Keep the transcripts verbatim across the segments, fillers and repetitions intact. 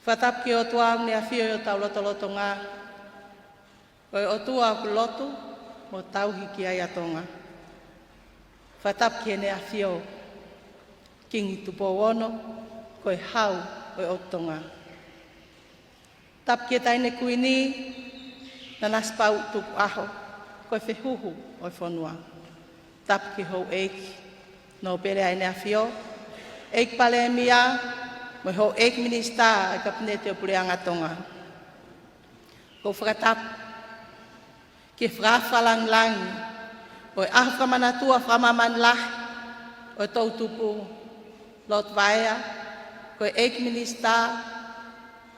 Fakatapu ki he ʻOtua ʻoku ne ʻafio ʻi hotau lotolotonga, ko e ʻOtua ʻoku lotu mo tauhi ki ai ʻa Tonga. Fakatapu ki heʻene ʻAfio Kingi Tupou Ono, ko e Hau ʻo e ʻOtu Tonga. Tapu ki he Taʻahine Kuini, Nanasipauʻu Tukuʻaho, ko e Fehuhu ʻo e fonua. Tapu ki he Houʻeiki Nōpele ʻa ʻEne ʻAfio, ʻEiki Palēmia, mo e Houʻeiki Minisitā ʻa e Kapineti ʻo e Puleʻanga Tonga. ʻOku ou fakatapu ki he fakaʻaho fakalāngilangi ʻo e ʻaho fakamanatua fakamāmani lahi ʻo e toʻutupu lotu vaea, ko e ʻEiki Minisitā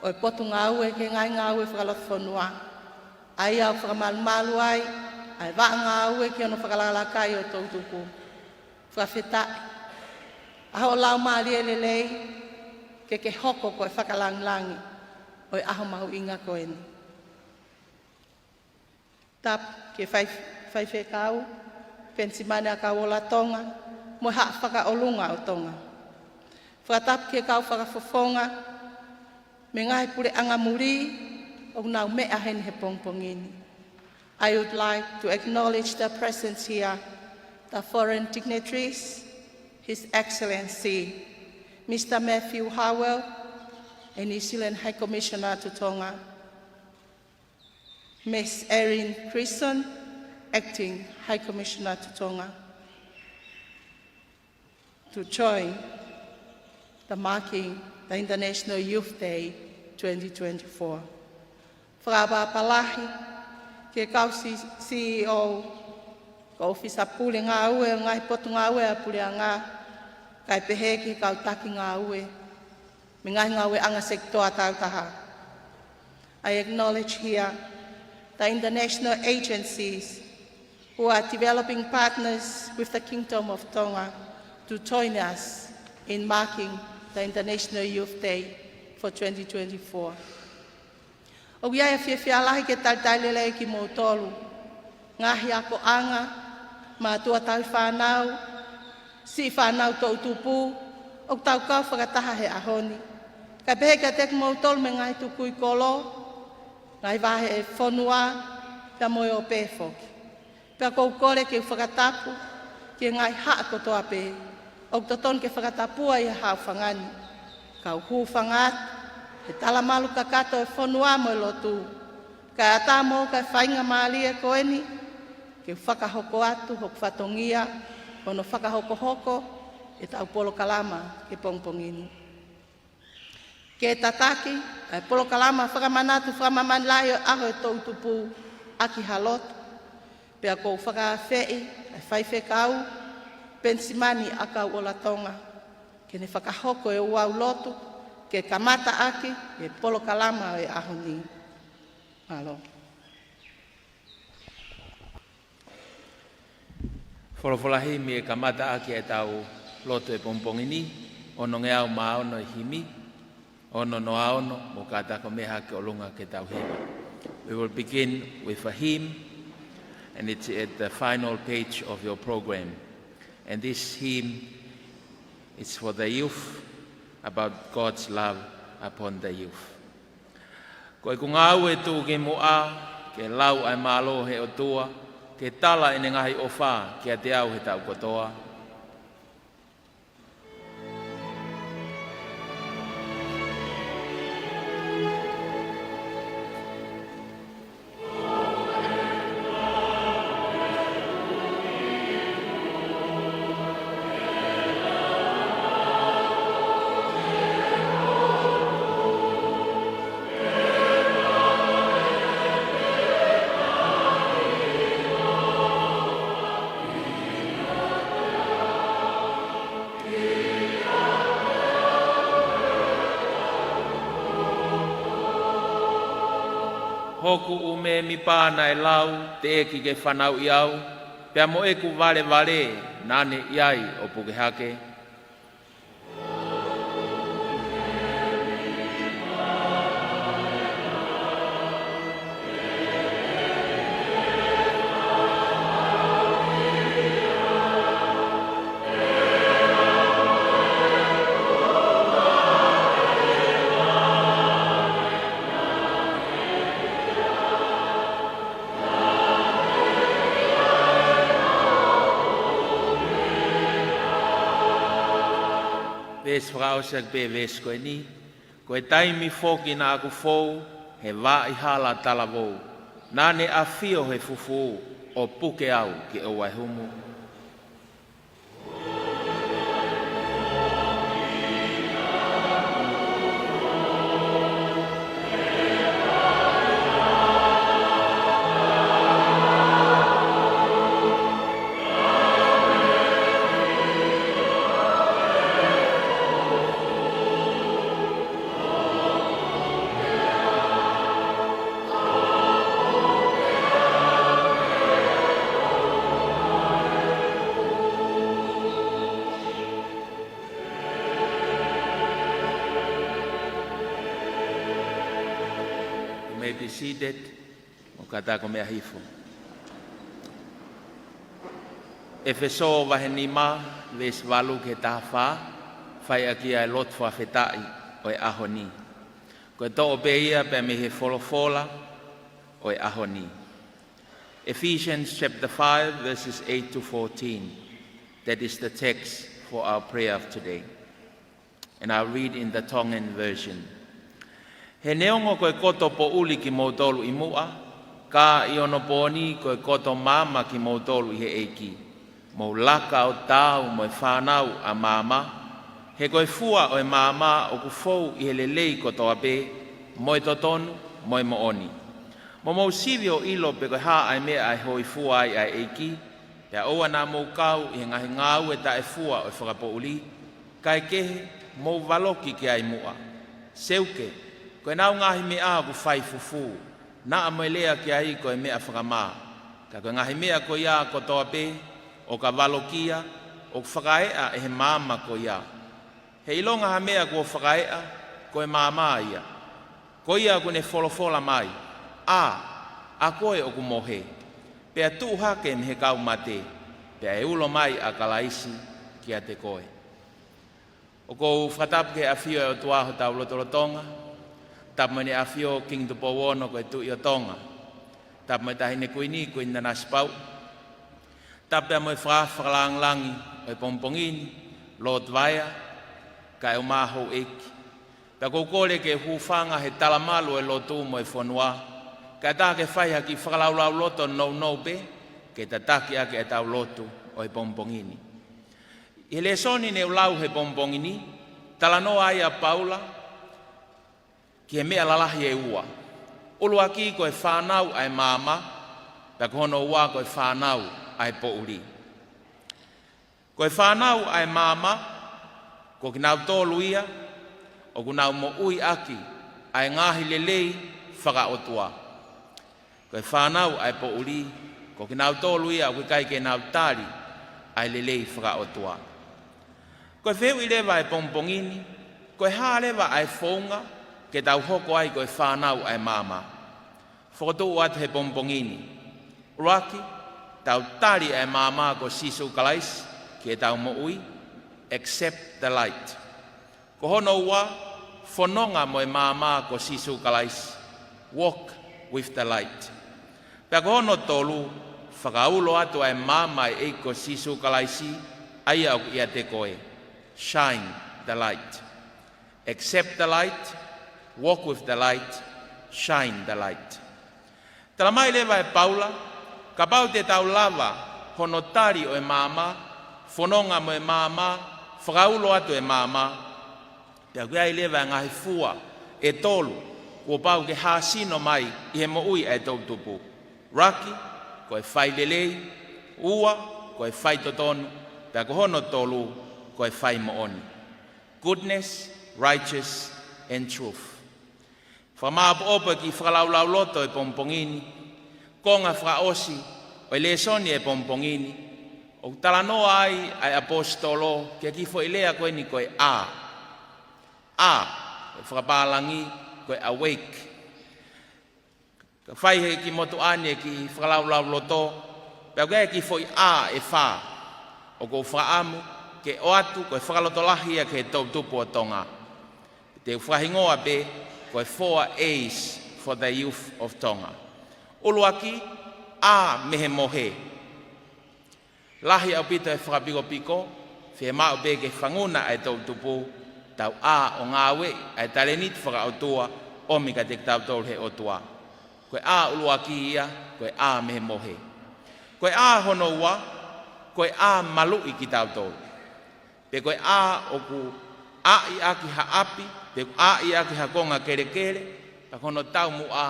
ʻo e Potungāue ki he Ngaahi Ngāue Fakalotofonua, ʻa ia ʻoku fakamalumalu ai ʻa e vaʻa ngāue ki hono fakalakalakai ʻo e toʻutupu. Fakafetaʻi ʻa hoʻo laumālie lelei ke ke hoko ko e fakalāngilangi ʻo e ʻaho mahuʻinga ko eni. Tapu ki he fai-, faifekau, Penisimani ʻAkauola Tonga, mo e Haʻa Fakaʻolunga ʻo Tonga. Fakatapu ki he kau fakafofonga mei he ngaahi puleʻanga muli ʻoku nau meʻa heni he pongipongi ni. I would like to acknowledge the presence here, the foreign dignitaries, His Excellency Mister Matthew Howell, a New Zealand High Commissioner to Tonga, Miss Erin Crisson, Acting High Commissioner to Tonga, to join the marking the International Youth Day twenty twenty-four. Fakaʻapaʻapa lahi ki he kau C-, C E O, kau ʻōfisa pule ngāue ʻo e ngaahi potungāue ʻa e puleʻanga, kae pehē ki he kau taki ngāue mei he ngaahi ngāueʻanga sekitoa tāutaha. I acknowledge here the international agencies who are developing partners with the Kingdom of Tonga to join us in marking the International Youth Day for twenty twenty-four. ʻOku ʻi ai ʻa e fiefia lahi ke talitali lelei kimoutolu, ngaahi akoʻanga, mātuʻa tauhi fānau, siʻi fānau toʻutupu, ʻoku tau kau fakataha he ʻaho ni. Kae pehē kiate kimoutolu mei he ngaahi tukui kolo, ngaahi vahefonua, pea mo e ope foki. Pea ʻoku ou kole ke u fakatapu ki he ngaahi haʻa kotoa pē ʻoku totonu ke fakatapua ʻi he haʻofanga ni. Kau hūfanga atu he talamalu kakato ʻo e fonua mo e lotu, kae ʻatā moʻoku ʻa e faingamālie ko eni ke u fakahoko atu hoku fatongia ʻi hono fakahokohoko ʻetau polokalama ki he pongipongi ni. Ke tataki ʻa e polokalama fakamanatu fakamāmani lahi ʻo e ʻaho ʻo e toʻutupu ʻaki ha lotu, pea ʻoku ou fakaafeʻi ʻa e faifekau Penisimani ʻAkauola Tonga ke ne fakahoko e ouau lotu ke kamata ʻaki e polokalama ʻo e ʻaho ni. Mālō. Folofola himi ʻe kamata ʻaki ʻetau lotu he pongipongi ni, ono ngeau mā ono e himi, ono noa ono, mou kātaki ʻo meʻa hake ʻo ʻolunga ke tau hiva. We will begin with a hymn, and it's at the final page of your program. And this hymn is for the youth, about God's love upon the youth. Ko ʻeku ngāue tuʻukimuʻa, ke lau ʻa e mālō ʻo e ʻOtua, ke tala ʻene ngaahi ʻofa kiate au he taʻu kotoa. Hoku ʻumēmipa naʻe lau, teʻeki ke fanauʻi au, pea mo ʻeku valevale naʻa ne ʻi ai ʻo puke hake. Veesi fakaʻosi ʻaki pē veesi ko eni: Ko e taimi foki naʻa ku fou he vaʻa hala talavou, naʻa ne ʻafio he fufū ʻo puke au ke ʻoua ʻe humu. You may be seated. ʻO kātaki ʻo meʻa hifo. ʻEfesō vahe nima, veesi valu ki he taha fā, fai ʻaki ʻa e lotu fakafetaʻi ʻo e ʻaho ni. Ko e toʻo pē ia pea mei he folofola ʻo e ʻaho ni. Ephesians chapter five, verses eight to fourteen. That is the text for our prayer of today. And I'll read in the Tongan version. He neongo ko e koto poʻuli kimoutolu ʻi muʻa, ka ʻi onopooni ko e koto maama kimoutolu ʻi he ʻEiki, mou laka ʻo taau mo e fānau ʻa maama, he ko e fua ʻo e maama ʻoku fou ʻi he lelei kotoa pē, mo e totonu, mo e moʻoni. Mo mou sivi ʻo ʻilo pe ko e hā ʻa e meʻa ʻe hōifua ai ʻa e ʻEiki, pea ʻoua naʻa mou kau ʻi he ngaahi ngāue taʻefua ʻo e fakapoʻuli, kaekehe, mou valoki ki ai muʻa. Seuke, ko ʻenau ngaahi meʻa ʻoku fai fufū, naʻa mo e lea ki ai ko e meʻa fakamā. Ka ko e ngaahi meʻa ko ia kotoa pē, ʻo ka valokia, ʻoku fakaeʻa ʻe he maama ko ia. He ʻilonga ha meʻa kuo fakaeʻa, ko e maama ia. Ko ia ʻoku ne folofola mai, ʻĀ, ʻa koe ʻoku mohe, pea tuʻu hake mei he kau mate, pea ʻe ulo mai ʻa Kalaisi kiate koe. ʻOku ou fakatapu ki he ʻafio ʻa e ʻOtua hotau lotolotonga, tapu mo ʻEne ʻAfio Kingi Tupou Ono ko e Tuʻi ʻo Tonga, tapu mo e Taʻahine Kuini, Kuini Nanasipauʻu, tapu pea mo e fakaafe fakalāngilangi ʻo e pongipongi ni, Lord Vaea, kae ʻumaʻā houʻeiki. Pea ʻoku ou kole ke hūfanga he talamalu ʻo e lotu mo e fonua, kae ʻatā ke fai ha kiʻi fakalaulauloto nounou pē, ke tataki ʻaki ʻetau lotu ʻo e pongipongi ni. ʻI he lēsoni ne u lau he pongipongi ni, talanoa ai ʻa Paula ki he meʻa lalahi ʻe ua. ʻUluaki ko e fānau ʻa e maama, pea ko hono ua ko e fānau ʻa e poʻuli. Ko e fānau ʻa e maama, ko kinautolu ia ʻoku nau moʻui ʻaki ʻa e ngaahi lelei fakaʻotua. Ko e fānau ʻa e poʻuli, ko kinautolu ia ʻoku ʻikai ke nau tali ʻa e lelei fakaʻotua. Ko e fehuʻi leva ʻa e pongipongi ni, ko e hā leva ʻa e founga ke tau hoko ai ko e fānau ʻa e maama? Fokotuʻu atu he pongipongi ni. ʻUluaki, tau tali ʻa e maama ko Sīsū Kalaisi ki heʻetau moʻui, accept the light. Ko hono ua, fononga mo e maama ko Sīsū Kalaisi, walk with the light. Pea ko hono tolu, fakaulo atu ʻa e maama ʻa e ʻEiki ko Sīsū Kalaisi, ʻa ia ʻoku ʻiate koe, shine the light. Accept the light, walk with the light, shine the light. Talamai leva ʻe Paula, kapau te tau lava hono tali ʻo e maama, fononga mo e maama, fakaulo atu e maama, pea ʻoku ʻi ai leva e ngaahi fua ʻe tolu kuo pau ke hāsino mai ʻi he moʻui ʻa e toʻutupu. ʻUluaki, ko e fai lelei. Ua, ko e fai totonu. Pea ko hono tolu, ko e fai moʻoni. Goodness, righteous, and truth. Fakamāʻopoʻopo e kiʻi fakalaulauloto ʻo e pongipongi ni, konga fakaʻosi ʻo e lēsoni ʻo e pongipongi ni, ʻoku talanoa ai ʻa e ʻaposetolo ki he kiʻi foʻi lea ko eni ko e A. A, ko e fakapālangi ko e awake. Ka fai he kiʻi motuʻa ni e kiʻi fakalaulauloto, pea ʻoku ʻi ai e kiʻi foʻi A ʻe fā ʻoku ou fakaʻamu ke ʻoatu ko e fakalotolahi ia ki he toʻutupu ʻo Tonga. Te u fakahingoa pē ko e four A's for the youth of Tonga. ʻUluaki, A mei he mohe. Lahi ʻaupito e fakapikopiko, fiemaʻu pē ke fanguna ʻa e toʻutupu Tau ʻā ʻo ngāueʻi ʻa e talēniti fakaʻotua ʻomi kiate kitautolu ʻe he ʻOtua. Ko e ʻā ʻuluaki ia, ko e ʻā mei he mohe. Ko e ʻā hono ua, ko e ʻā maluʻi kitautolu. Pe ko e ʻā ʻoku ʻāʻi ʻaki ha ʻapi, pe ʻoku ʻāʻi ʻaki ha konga kelekele, ka ko hono taumuʻa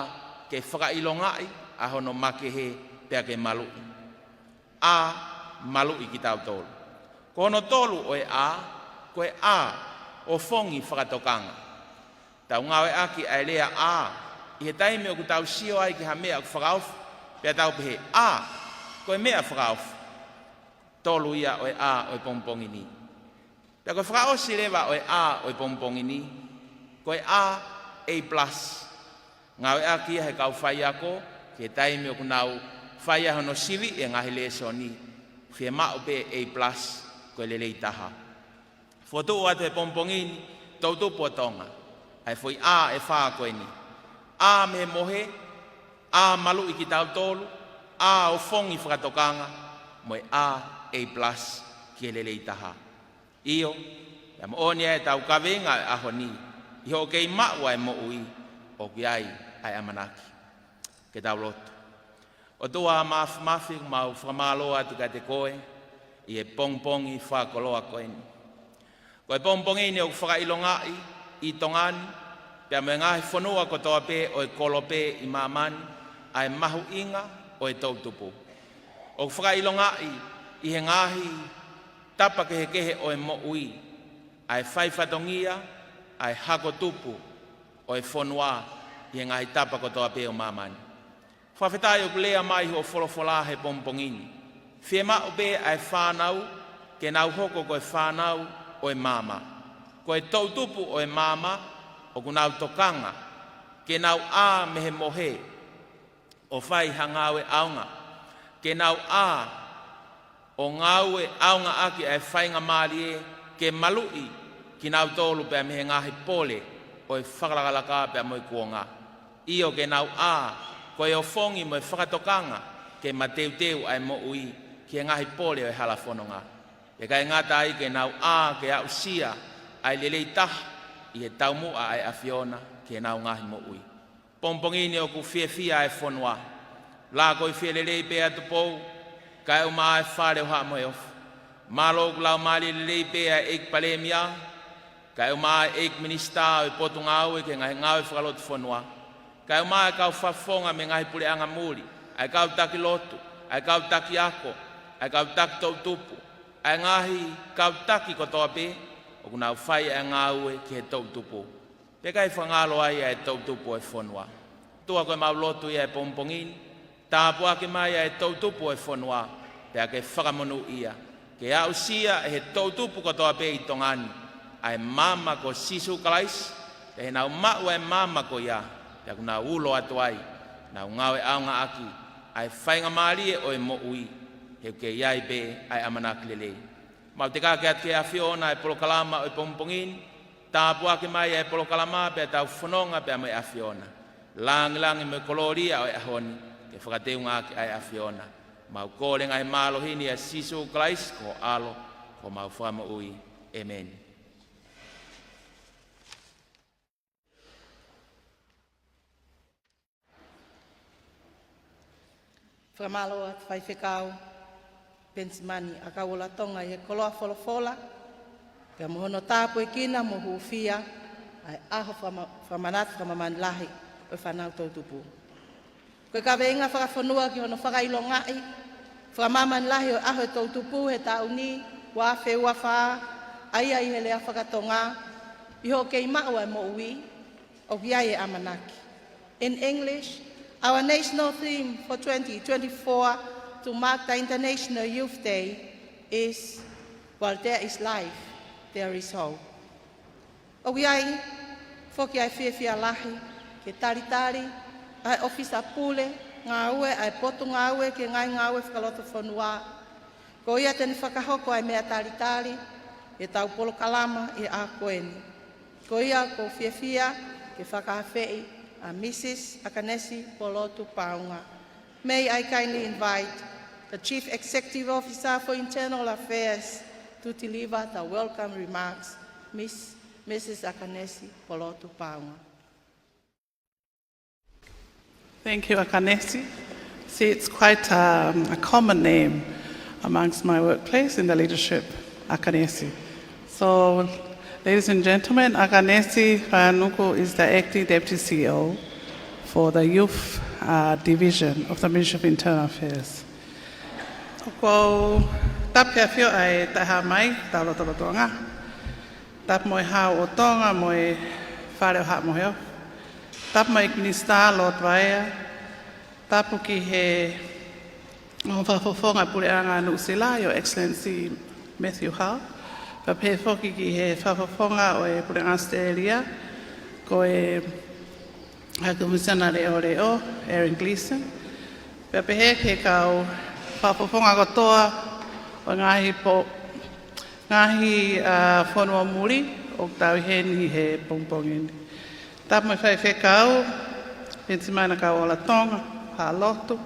ke fakaʻilongaʻi ʻa hono makehe pea ke maluʻi. ʻA maluʻi kitautolu. Ko hono tolu ʻo e ʻā, ko e ʻā ʻo fongi fakatokanga. Tau ngāueʻaki ʻa e lea ʻā ʻi he taimi ʻoku tau sio ai ki ha meʻa ʻoku fakaofo, pea tau pehē, ʻā, ko e meʻa fakaofo. Tolu ia ʻo e ʻā ʻo e pongipongi ni. Pea ko e fakaʻosi leva ʻo e ʻā ʻo e pongipongi ni, ko e ʻā A plus. Ngāueʻaki ia ʻe he kau faiako, ki he taimi ʻoku nau fai ai hono siviʻi e ngaahi lēsoni, fiemaʻu pē A plus, ko e lelei taha. Fokotuʻu atu he pongipongi ni, toʻutupu ʻo Tonga, ʻa e foʻi ʻā ʻe fā ko eni. ʻĀ mei he mohe, ʻā maluʻi kitautolu, ʻā ʻo fongi fakatokanga, mo e ʻā A plus ki he lelei taha. ʻIo, pea moʻoni ʻa ʻetau kaveinga ʻo e ʻaho ni, ʻi hoʻo kei maʻu ʻa e moʻui, ʻoku ʻi ai ʻa e ʻamanaki. Ke tau lotu. ʻOtua Māfimafi, ʻoku mau fakamālō atu kiate koe ʻi he pongipongi fakakoloa ko eni. Ko e pongipongi ni ʻoku fakaʻilongaʻi ʻi Tonga ni, pea mo e ngaahi fonua kotoa pē ʻo e kolope ʻi māmani, ʻa e mahuʻinga ʻo e toʻutupu. ʻOku fakaʻilongaʻi ʻi he ngaahi tapa kehekehe ʻo e moʻui, ʻa e fai fatongia, ʻa e hako tupu ʻo e fonua ʻi he ngaahi tapa kotoa pē ʻo māmani. Fakafetaʻi ʻoku lea mai hoʻo folofola he pongipongi ni. Fiemaʻu pē ʻa e fānau, ke nau hoko ko e fānau ʻo e maama. Ko e toʻutupu ʻo e maama, ʻoku nau tokanga, ke nau ʻā mei he mohe, ʻo fai ha ngāue ʻaonga. Ke nau ʻā ʻo ngāue ʻaongaʻaki ʻa e faingamālie ke maluʻi kinautolu pea mei he ngaahi pole ʻo e fakalakalaka pea mo e kuonga. ʻIo ke nau ʻā, ko e ofongi mo e fakatokanga ke mateuteu ʻa e moʻui ki he ngaahi pole ʻo e hala fononga. ʻIkai ngata ai ke nau ʻā ke aʻusia ʻa e lelei taha ʻi he taumuʻa ʻa e ʻAfiona ki heʻenau ngaahi moʻui. Pongipongi ni ʻoku fiefia ʻa e fonua. Lākoifie lelei pē ʻa Tupou, kae ʻumaʻā e Fale ʻo Haʻa Moheofo. Mālō ʻoku laumālie lelei pē ʻa e ʻEiki Palēmia, kae ʻumaʻā e ʻEiki Minisitā ʻo e Potungāue ki he ngaahi ngāue fakalotofonua. Kae ʻumaʻā e kau fakafofonga mei he ngaahi puleʻanga muli, ʻa e kau taki lotu, ʻa e kau taki ako, ʻa e kau taki toʻutupu, ʻa e ngaahi kau taki kotoa pē, ʻoku nau fai ʻa e ngāue ki he toʻutupu. Pea ʻikai fakangalo ai ʻa e toʻutupu ʻo e fonua. ʻOtua, ko ʻemau lotu ia he pongipongi ni, tāpuaki mai ʻa e toʻutupu ʻo e fonua, pea ke fakamonūʻia, ke aʻusia ʻe he toʻutupu kotoa pē ʻi Tonga ni ʻa e maama ko Sīsū Kalaisi, pea ʻi heʻenau maʻu ʻa e maama ko ia, pea ʻoku nau ulo atu ai, nau ngāue ʻaongaʻaki ʻa e faingamālie ʻo e moʻui, he ʻoku kei ʻi ai pē ʻa e ʻamanaki lelei. Mau tekaki atu ki he ʻAfiona ʻa e polokalama ʻo e pongipongi ni, tāpuaki mai ʻa e polokalama pea tau fononga pea mo e ʻAfiona. Langilangi mo e kolōlia ʻo e ʻaho ni, ke fakateungaʻaki ʻa e ʻAfiona. Mau kole ngaahi mālohi ni ʻia Sīsū Kalaisi ko ho ʻAlo, ko homau Fakamoʻui. ʻĒmeni. Fakamālō atu Faifekau Penisimani ʻAkauola Tonga ʻi he koloa folofola, pea mo hono tāpuekina mo hūfia ʻa e ʻaho fakama-, fakamanatu fakamāmani lahi ʻo e fānau toʻutupu. Ko e kaveinga fakafonua ki hono fakaʻilongaʻi fakamāmani lahi ʻo e ʻaho e toʻutupu he taʻu ni, ua afe ua fā, ʻa ia ʻi he lea fakatonga, ʻi hoʻo kei maʻu ʻa e moʻui, ʻoku ʻi ai e ʻamanaki. In English, our national theme for twenty twenty-four to mark the International Youth Day is, "While there is life, there is hope." ʻOku ʻi ai foki ʻa e fiefia lahi ke talitali ʻa e ʻōfisa pule ngāue ʻa e Potungāue ki he Ngaahi Ngāue Fakalotofonua, ko ia te ne fakahoko ʻa e meʻa talitali ʻi heʻetau polokalama ʻi he ʻaho ko eni. Ko ia ʻoku ou fiefia ke fakaafeʻi ʻa Mrs ʻAkanesi Polotu Paunga. May I kindly invite the Chief Executive Officer for Internal Affairs to deliver the welcome remarks, Miss Missus Akanesi Polotu Paunga. Thank you, Akanesi. See, it's quite um, a common name amongst my workplace in the leadership, Akanesi. So, ladies and gentlemen, Akanesi Fanuku is the acting deputy C E O for the youth uh, division of the Ministry of Internal Affairs. ʻOku ou tapu he ʻafio ʻa e Taʻehāmai, Taulotolotoanga. Tapu mo e Hau ʻo Tonga mo e Fale ʻo Haʻa Moheofo. Tapu mo e Minisitā Lord Vaea. Tapu ki he ongo fakafofonga Puleʻanga Nuʻusila, Your Excellency Matthew Hau. Pea pehē foki ki he fakafofonga ʻo e Puleʻanga Australia, ko e High Commissioner Leʻoleʻo, Aaron Gleeson. Pea pehē ki he kau fakafofonga kotoa ʻo e ngaahi po, ngaahi uh, fonua muli ʻoku tau ʻi heni he pongipongi ni. Tapu mo e faifekau, Penisimana Kauola Tonga, Haʻa Lotu.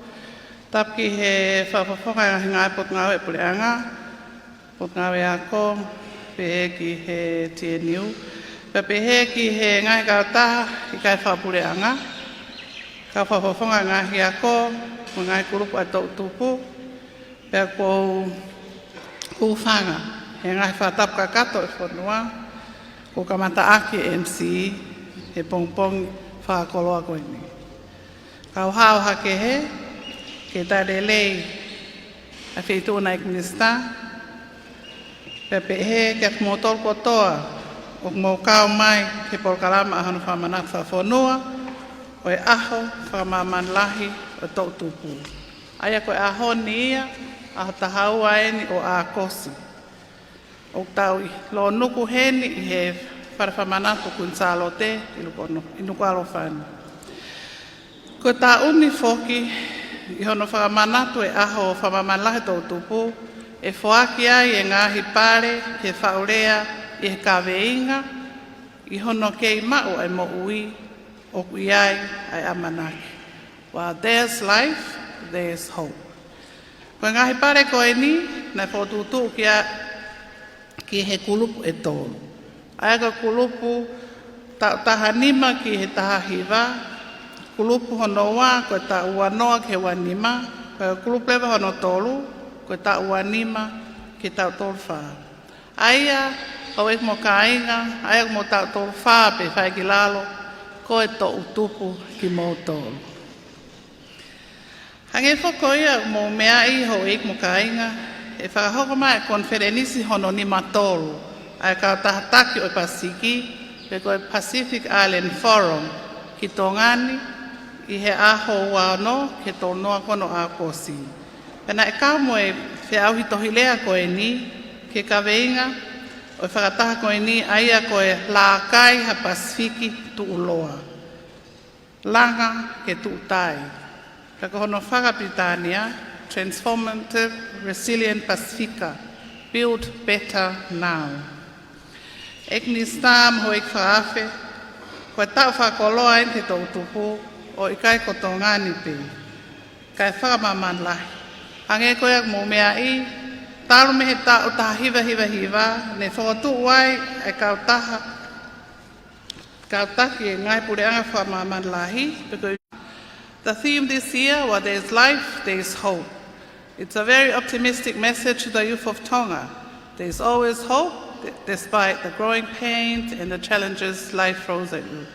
Tapu ki he fakafofonga ʻo e ngaahi potungāue Puleʻanga, potungāue ako, pehē ki he T N U. Pea pehē ki he ngaahi kautaha ʻikai fakapuleʻanga, kau fakafofonga ngaahi ako, mo e ngaahi kulupu ʻa e toʻutupu. Pea ʻoku ou hūfanga he ngaahi fakatapu kakato ʻo e fonua, ʻoku kamataʻaki e M C he pongipongi fakakoloa ko eni. Kau hao hake he, ke tau lelei ʻa e feituʻu na ʻEiki Minisitā, pea pehē kia kimoutolu kotoa ʻoku mou kau mai ki he polokalama ʻa hono fakamanatu fakafonua ʻo e ʻaho fakamāmani lahi ʻo e toʻutupu. ʻA ia ko e ʻaho ni ia, ʻaho taha ua eni ʻo ʻAokosi. ʻOku tau ʻi Lōnuku heni ʻi he fale fakamanatu Kuini Sālote ʻi Nuku-, ʻi Nukuʻalofa ni. Ko e taʻu ni foki ʻi hono fakamanatu e ʻaho fakamāmani lahi toʻutupu, ʻe foaki ai e ngaahi pale ki he faʻu lea ʻi he kaveinga, ʻi hono kei maʻu ʻa e moʻui ʻoku ʻi ai ʻa e ʻamanaki. While there's life, there's hope. Ko e ngaahi pale ko eni, naʻe fokotuʻutuʻu ki a, ki he kulupu ʻe tolu. ʻA ia ko e kulupu taʻu taha nima ki he taha hiva, kulupu hono ua ko e taʻu ua noa ki he ua nima, ko e kulupu leva hono tolu ko e taʻu ua nima ki he taʻu tolu fā. ʻA ia, houʻeiki mo kāinga, ʻa ia ʻoku mou taʻu tolu fā pe fai ki lalo, ko e toʻutupu kimoutolu. Hangē foki ko ia ʻoku mou meaʻi houʻeiki mo kāinga, ʻe fakahoko mai e konifelenisi hono nima tolu ʻa e kautaha taki ʻo e Pasifiki, pe ko e Pacific Island Forum, ki Tonga ni, ʻi he ʻaho ua ono ki he tolu noa ko eni ʻo ʻAokosi. Pea naʻe kau mo e feʻauhi tohi lea ko eni ki he kaveinga ʻo e fakataha ko eni, ʻa ia ko e Lākai ha Pasifiki Tuʻuloa. Langa ke tuʻutai. Ka ko hono faka-Pilitānia, Transformative Resilient Pasifika, Build Better Now. ʻEiki Minisitā mo houʻeiki fakaafe, ko e taʻu fakakoloa eni ki he toʻutupu, ʻo ʻikai ko Tonga ni pē, kae fakamāmani lahi. Hangē ko ia ʻoku mou meaʻi, talu mei he taʻu taha hiva hiva hiva, ne fokotuʻu ai e kautaha, kautaki e ngaahi puleʻanga fakamāmani lahi, pe ko e The theme this year, While There's Life, There's Hope. It's a very optimistic message to the youth of Tonga. There's always hope, d-, despite the growing pains and the challenges life throws at you.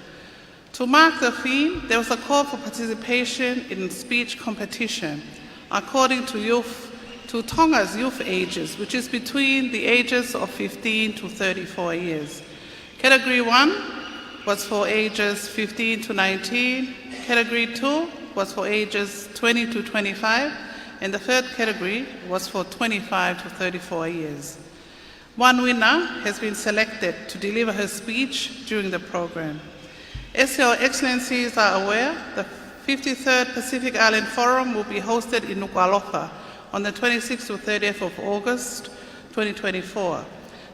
To mark the theme, there was a call for participation in speech competition, according to youth, to Tonga's youth ages, which is between the ages of fifteen to thirty-four years. Category one was for ages fifteen to nineteen, Category two was for ages twenty to twenty-five, and the third category was for twenty-five to thirty-four years. One winner has been selected to deliver her speech during the program. As your excellencies are aware, the fifty-third Pacific Island Forum will be hosted in Nukuʻalofa on the twenty-sixth to thirtieth of August, twenty twenty-four.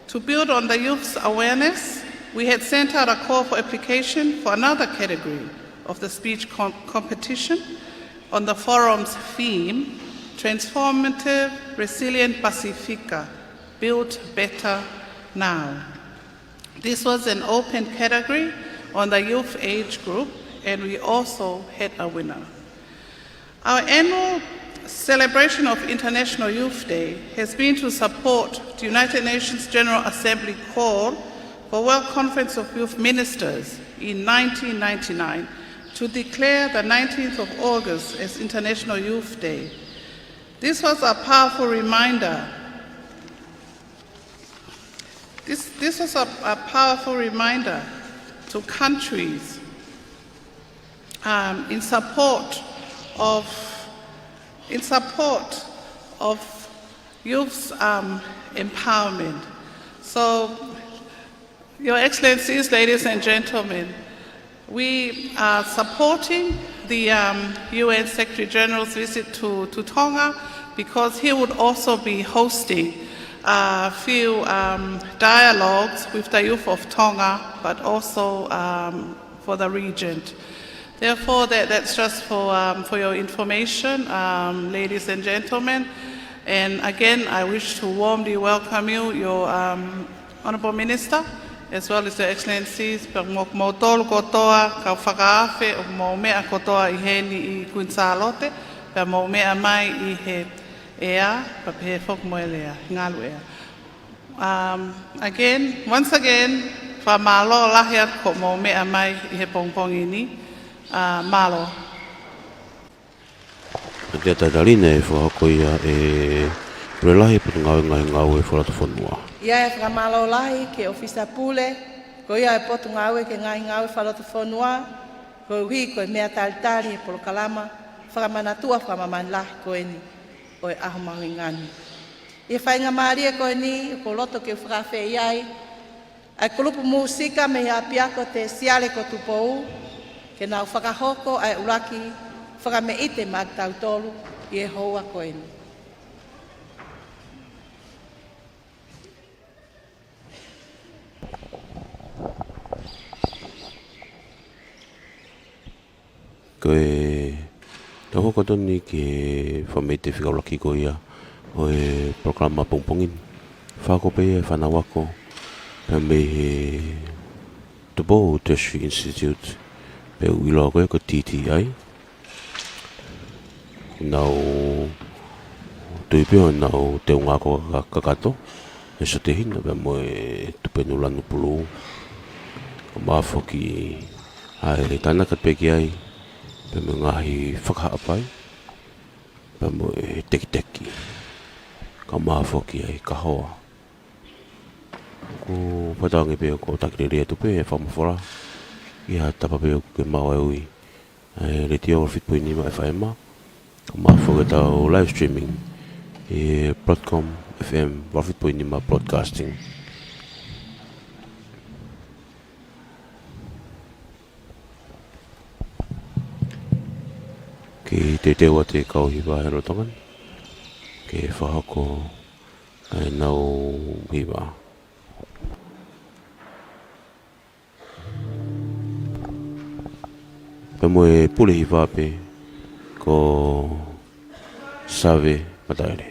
To build on the youth's awareness, we had sent out a call for application for another category of the speech com-, competition on the forum's theme, Transformative Resilient Pasifika, Build Better Now. This was an open category on the youth age group, and we also had a winner. Our annual celebration of International Youth Day has been to support the United Nations General Assembly call for World Conference of Youth Ministers in nineteen ninety-nine to declare the nineteenth of August as International Youth Day. This was a powerful reminder. This, this was a, a powerful reminder to countries, um, in support of, in support of youth's, um, empowerment. So, Your Excellencies, ladies and gentlemen, we are supporting the, um, U N Secretary General's visit to, to Tonga because he would also be hosting a few, um, dialogues with the youth of Tonga, but also, um, for the region. Therefore, that, that's just for, um, for your information, um, ladies and gentlemen. And again, I wish to warmly welcome you, your, um, Honourable Minister, as well as your Excellencies, pea mo kimoutolu kotoa, kau fakaafe, ʻoku mou meʻa kotoa ʻi heni ʻi Kuini Sālote, pea mou meʻa mai ʻi he ʻea, pea pehē foki mo e lea, ngalu ʻea. Um, again, once again, fakamālō lahi atu ko hoʻomou meʻa mai ʻi he pongipongi ni. Uh, mālō. Ko e talitali naʻe fakahoko ia ʻe Pule Lahi Potungāue Ngaahi Ngāue Fakalotofonua. ʻA ia ʻe fakamālō lahi ki he ʻōfisa pule, ko ia ʻo e Potungāue ki he Ngaahi Ngāue Fakalotofonua, koeʻuhi ko e meʻa talitali he polokalama fakamanatu fakamāmani lahi ko eni ʻo e ʻaho mahuʻinga ni. ʻI he faingamālie ko eni, ʻoku ou loto ke u fakaafeʻi ai ʻa e kulupu mūsika mei he ʻApiako Tesiale ko Tupou, ke nau fakahoko ʻa e ʻuluaki fakameʻite maʻa kitautolu ʻi he houa ko eni. Ko e tau hoko atu ni ki he fakameʻite fika ʻuluaki ko ia ʻo e polokalama pongipongi ni. Fakahoko pē ia ʻe he fānau ako pea mei he Tupou Tertiary Institute, pea ʻoku ʻiloa ko e ko e T T I. Nau tui pē ʻo nau teunga ako ka-, kakato, ʻe Sote Hina pea mo e Tupenu Lanupulu. Kae ʻumaʻā foki ʻa e tānaki pē ki ai, pea mo e ngaahi fakahaʻapai, pea mo e tekiteki. Kae ʻumaʻā foki ʻa e kahoa. ʻOku fakatauange pē ʻoku ou taki lelei atu pē ʻa e fakamafola ʻi ha tapa pē ʻoku ke maʻu ai ʻa e ui. ʻA e Letiō Valu Fitu Poini Nima F M, kae ʻumaʻā foki ʻetau live streaming ʻi he Broadcom F M Valu Fitu Poini Nima Broadcasting. Kiʻi teuteu atu e kau hiva he lolotonga ni ke fakahoko ʻenau hiva. Pea mo e pule hiva pē ko Save Mataele.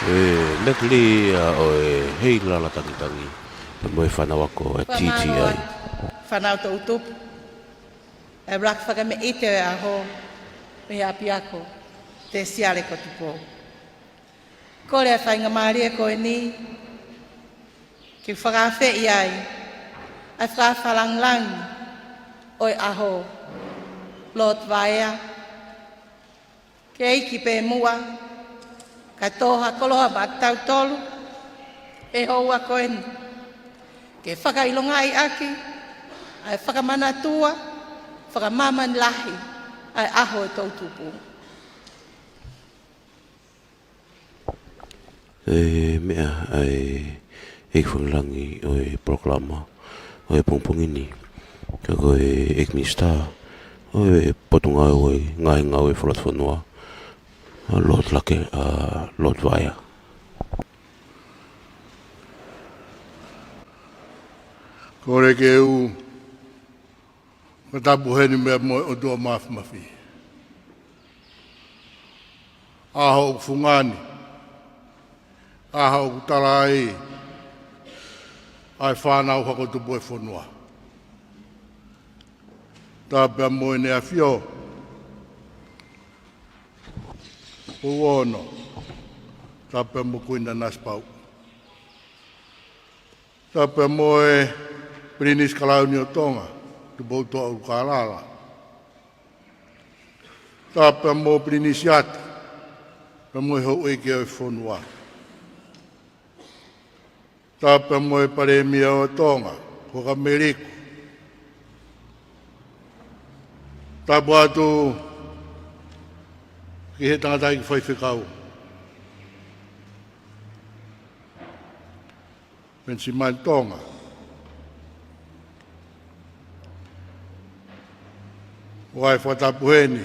ʻE Natalie ʻa ʻo e Heilala Tangitangi, pea mo e fānau ako ʻa e T T I. Fakamālō atu, fānau toʻutupu, ʻa e ʻuluaki fakameʻite ʻo e ʻaho mei he ʻapiako Tesiale ko Tupou. Kole ʻa e faingamālie ko eni ke fakaafeʻi ai ʻa e fakaʻapaʻapa langilangi ʻo e ʻaho, Lord Vaea, ke ʻEiki pē muʻa, kae tō ha koloa maʻatautolu he houa ko eni, ke fakaʻilongaʻi ʻaki ʻa e fakamanatua fakamāmani lahi ʻa e ʻaho ʻo e toʻutupu. ʻE meʻa ʻa e ʻEiki Fakalangi ʻo e polokalama ʻo e pongipongi ni, ka ko e ʻEiki Minisitā ʻo e Potungāue ʻo e Ngaahi Ngāue Fakalotofonua, ʻa Lord Lake, ʻa Lord Vaea. Kole ke u fakatapu heni meʻa mo e ʻOtua Māfimafi. ʻAho ʻoku fungani, ʻaho ʻoku tala ai ʻa e fānau hako tupu ʻo e fonua. Tapu pea mo ʻEne ʻAfio, Pouono, tapu pea mo Kuini Nanasipauʻu. Tapu pea mo e Pilinisi Kalauni ʻo Tonga, Tupoutoʻa ʻUlukālala. Tapu pea mo Pilinisi ʻAta, pea mo e houʻeiki ʻo e fonua. Tapu pea mo e Palēmia ʻo Tonga, Huʻakavameiliku. Tapu atu ki he tangataʻeiki faifekau, Penisimani Tonga. ʻOku ʻi ai e fakatapu heni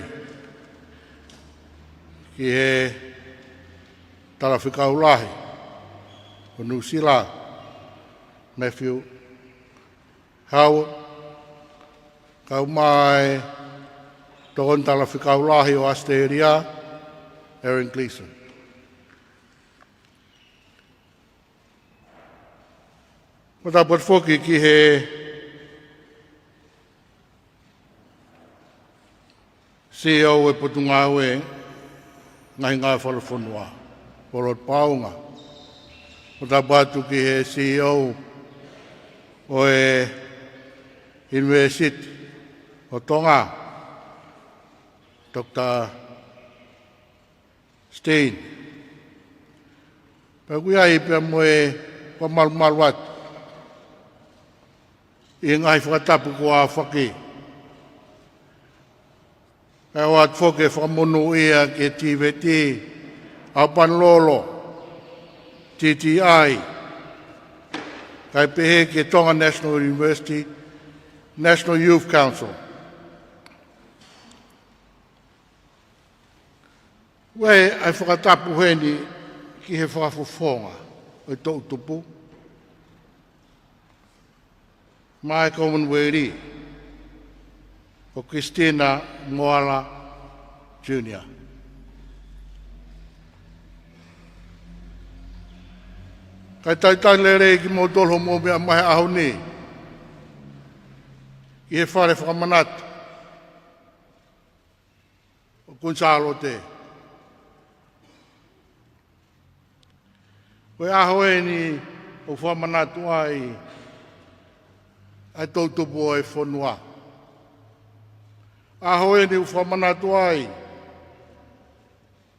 ki he Talafekau Lahi ʻo Nuʻusila, Matthew Howard, kae ʻumaʻā e Tokoni Talafekau Lahi ʻo ʻAositelēlia, Aaron Gleeson. Fakatapu atu foki ki he CEO ʻo e Potungāue Ngaahi Ngāue Fakalotofonua, Polotu Paunga. Fakatapu atu ki he CEO ʻo e ʻUnivēsiti ʻo Tonga, Doctor Stein. Pea ʻoku ʻi ai pea mo e fakamalumalu atu ʻi he ngaahi fakatapu kuo aofaki. Kae ʻoatu foki e fakamonūʻia ki he TVET, ʻAopanilolo, TTI, kae pehē ki he Tonga National University, National Youth Council. ʻOku ʻi ai e fakatapu heni ki he fakafofonga ʻo e toʻutupu maʻa e Commonwealth ko Christina Moala Junior. Kae talitali lelei kimoutolu hoʻomou meʻa mai he ʻaho ni ki he fale fakamanatu ʻo Kuini Sālote. Ko e ʻaho eni ʻoku fakamanatu ai ʻa e toʻutupu ʻo e fonua. ʻAho eni ʻoku fakamanatu ai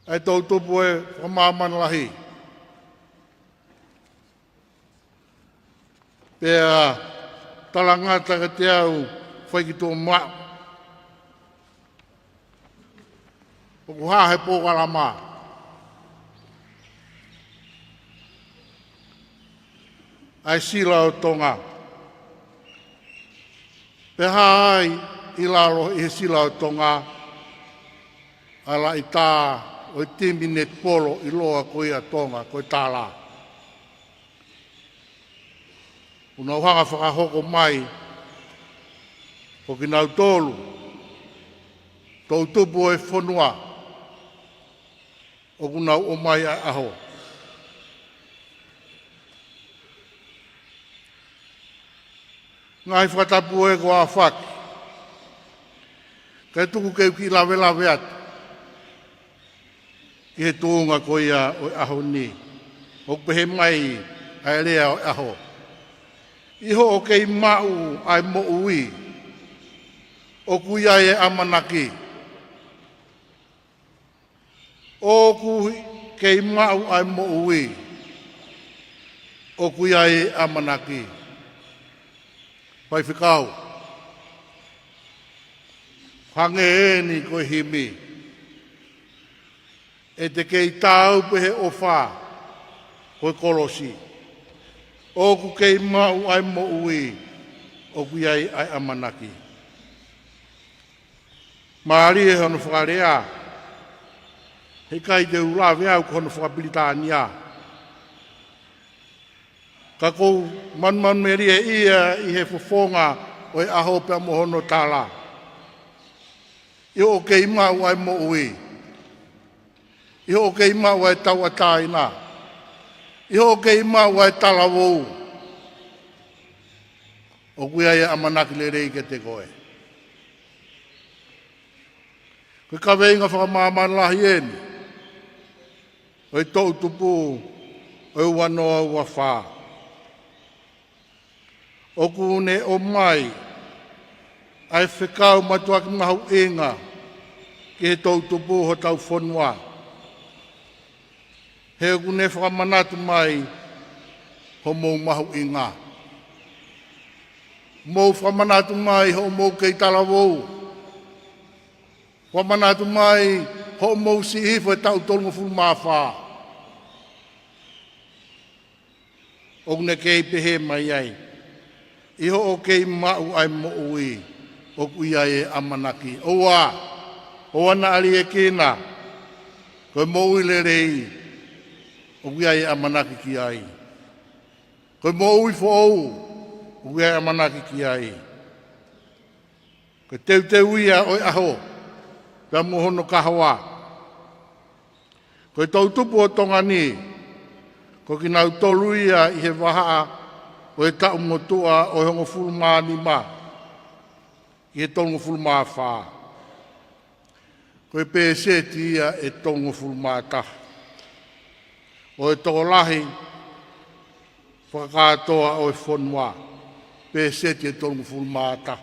ʻa e toʻutupu ʻo e fakamāmani lahi. Pea talangata kiate au, fai ki tuʻa maʻu, ʻoku hā he polokalama ʻa e Sila ʻo Tonga. Pea hā ai ʻi lalo ʻi he Sila ʻo Tonga ʻa e laʻitā ʻo e timi netipolo ʻiloa ko ia ʻa Tonga, ko e Tala. ʻOku nau hanga fakahoko mai ko kinautolu toʻutupu ʻo e fonua ʻoku nau ʻomai ʻa e ʻaho. Ngaahi fakatapu ē kuo aofaki, kae tuku ke u kiʻi lavelave atu ki he tuʻunga ko ia ʻo e ʻaho ni. ʻOku pehē mai ʻa e lea ʻo e ʻaho: ʻI hoʻo kei maʻu ʻa e moʻui, ʻoku ʻi ai e ʻamanaki. ʻOku kei maʻu ʻa e moʻui, ʻoku ʻi ai e ʻamanaki. Faifekau, hangē eni ko e himi: ʻE te kei taau pē he ʻofa ko e kolosi, ʻoku kei maʻu ʻa e moʻui, ʻoku ʻi ai ʻa e ʻamanaki. Mālie hono fakalea, heʻikai te u lave au ki hono fakapilitānia, ka ʻoku ou manumanumelie ia ʻi he fofonga ʻo e ʻaho pea mo hono tala: ʻI hoʻo kei maʻu ʻa e moʻui, ʻi hoʻo kei maʻu ʻa e tauʻatāina, ʻi hoʻo kei maʻu ʻa e talavou, ʻoku ʻi ai e ʻamanaki lelei kiate koe. Ko e kaveinga fakamāmani lahi eni ʻo e toʻutupu ʻo e ua noa ua fā. ʻOku ne ʻomai ʻa e fekau mātuʻaki mahuʻinga ki he toʻutupu hotau fonua, he ʻoku ne fakamanatu mai hoʻomou mahuʻinga. Mou fakamanatu mai hoʻomou kei talavou. Fakamanatu mai hoʻomou siʻi hifo he taʻu tolungofulu mā fā. ʻOku ne kei pehē mai ai: ʻI hoʻo kei maʻu ʻa e moʻui, ʻoku ʻi ai e ʻamanaki. ʻOua, ʻoua naʻa liʻekina. Ko e moʻui lelei, ʻoku ʻi ai e ʻamanaki ki ai. Ko e moʻui foʻou, ʻoku ʻi ai e ʻamanaki ki ai. Ko e teuteu ia ʻo e ʻaho pea mo hono kahoa. Ko e toʻutupu ʻo Tonga ni, ko kinautolu ia ʻi he vahaʻa ʻo e taʻu motuʻa ʻo e hongofulu mā nima ki he tolungofulu mā fā. Ko e pēseti ia ʻe tolungofulu mā taha ʻo e tokolahi fakakātoa ʻo e fonua. Pēseti ʻe tolungofulu mā taha.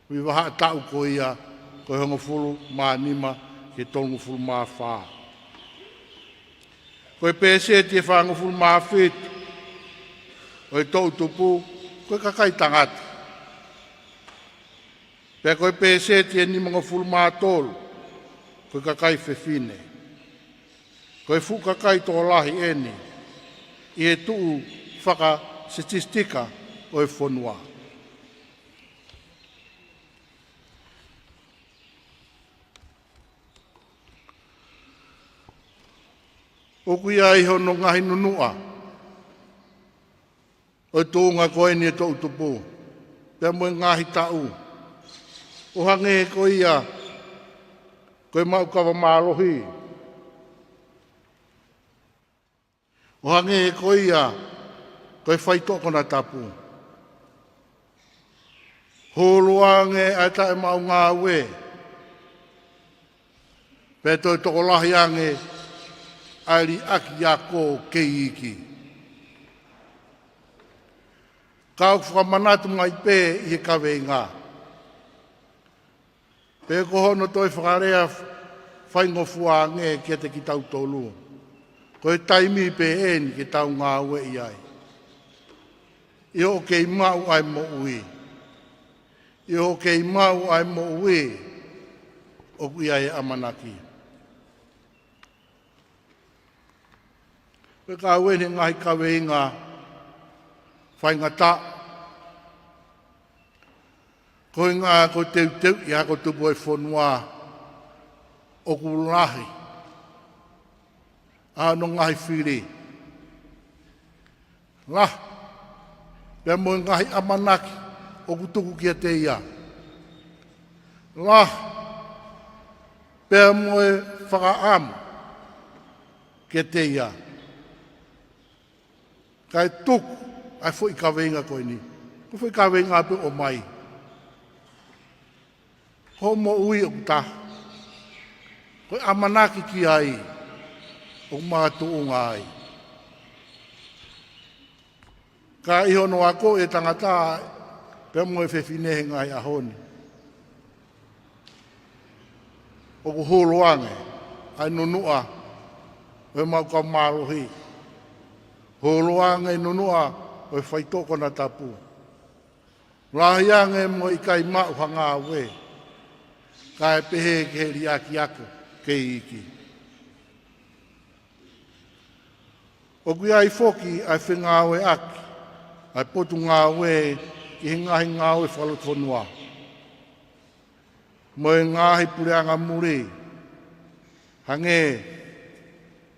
Ko e vahaʻa taʻu ko ia, ko e hongofulu mā nima ki he tolungofulu mā fā. Ko e pēseti ʻe fāngofulu mā fitu ʻo e toʻutupu, ko e kakai tangata. Pea ko e pēseti ʻe nimangofulu mā tolu, ko e kakai fefine. Ko e fuʻu kakai tokolahi eni ʻi he tuʻu fakasitisitiika ʻo e fonua. ʻOku ʻi ai hono ngaahi nunuʻa ʻo e tuʻunga ko eni ʻo e toʻutupu pea mo e ngaahi taʻu, ʻo hangē ko ia ko e maʻu kava mālohi, ʻo hangē ko ia ko e faitoʻo konatapu. Holo ange ʻa e taʻemaʻu ngāue, pea toe tokolahi ange ʻa e liʻaki ako kei iiki. Ka ʻoku fakamanatu mai pē ʻi he kaveinga, pe ko hono toe fakalea faingofua ange kiate kitautolu, ko e taimi pē eni ke tau ngāueʻi ai. ʻI hoʻo kei maʻu ʻa e moʻui, ʻi hoʻo kei maʻu ʻa e moʻui, ʻoku ʻi ai e ʻamanaki. Pea ka ʻoku ʻi ai e ngaahi kaveinga faingataʻa, ko e ngaahi ko e teuteu ʻi he ako tupu ʻo e fonua, ʻoku lahi ʻa hono ngaahi fili. Lahi pea mo e ngaahi ʻamanaki ʻoku tuku kiate ia. Lahi pea mo e fakaʻamu kiate ia. Kae tuku ʻa e foʻi kaveinga ko eni, Ko e foʻi kaveinga pē ʻoku ʻomai. Ko e moʻui ʻoku taha. Ko e ʻamanaki ki ai ʻoku makatuʻunga ai. Ka ʻi hono akoʻi e tangata pea mo e fefine he ngaahi ʻaho ni, ʻoku hulu ange ʻa e nunuʻa ʻo e maʻu kau mālohi. Hulu ange nunuʻa ʻo e faitoʻo konatapu. Lahi ange mo e ʻikai maʻu ha ngāue, kae pehē ki he liʻaki ako kei iiki. ʻOku ʻi ai foki ʻa e fengāueʻaki ʻa e potungāue ki he ngaahi ngāue fakalotofonua mo e ngaahi puleʻanga muli, hangē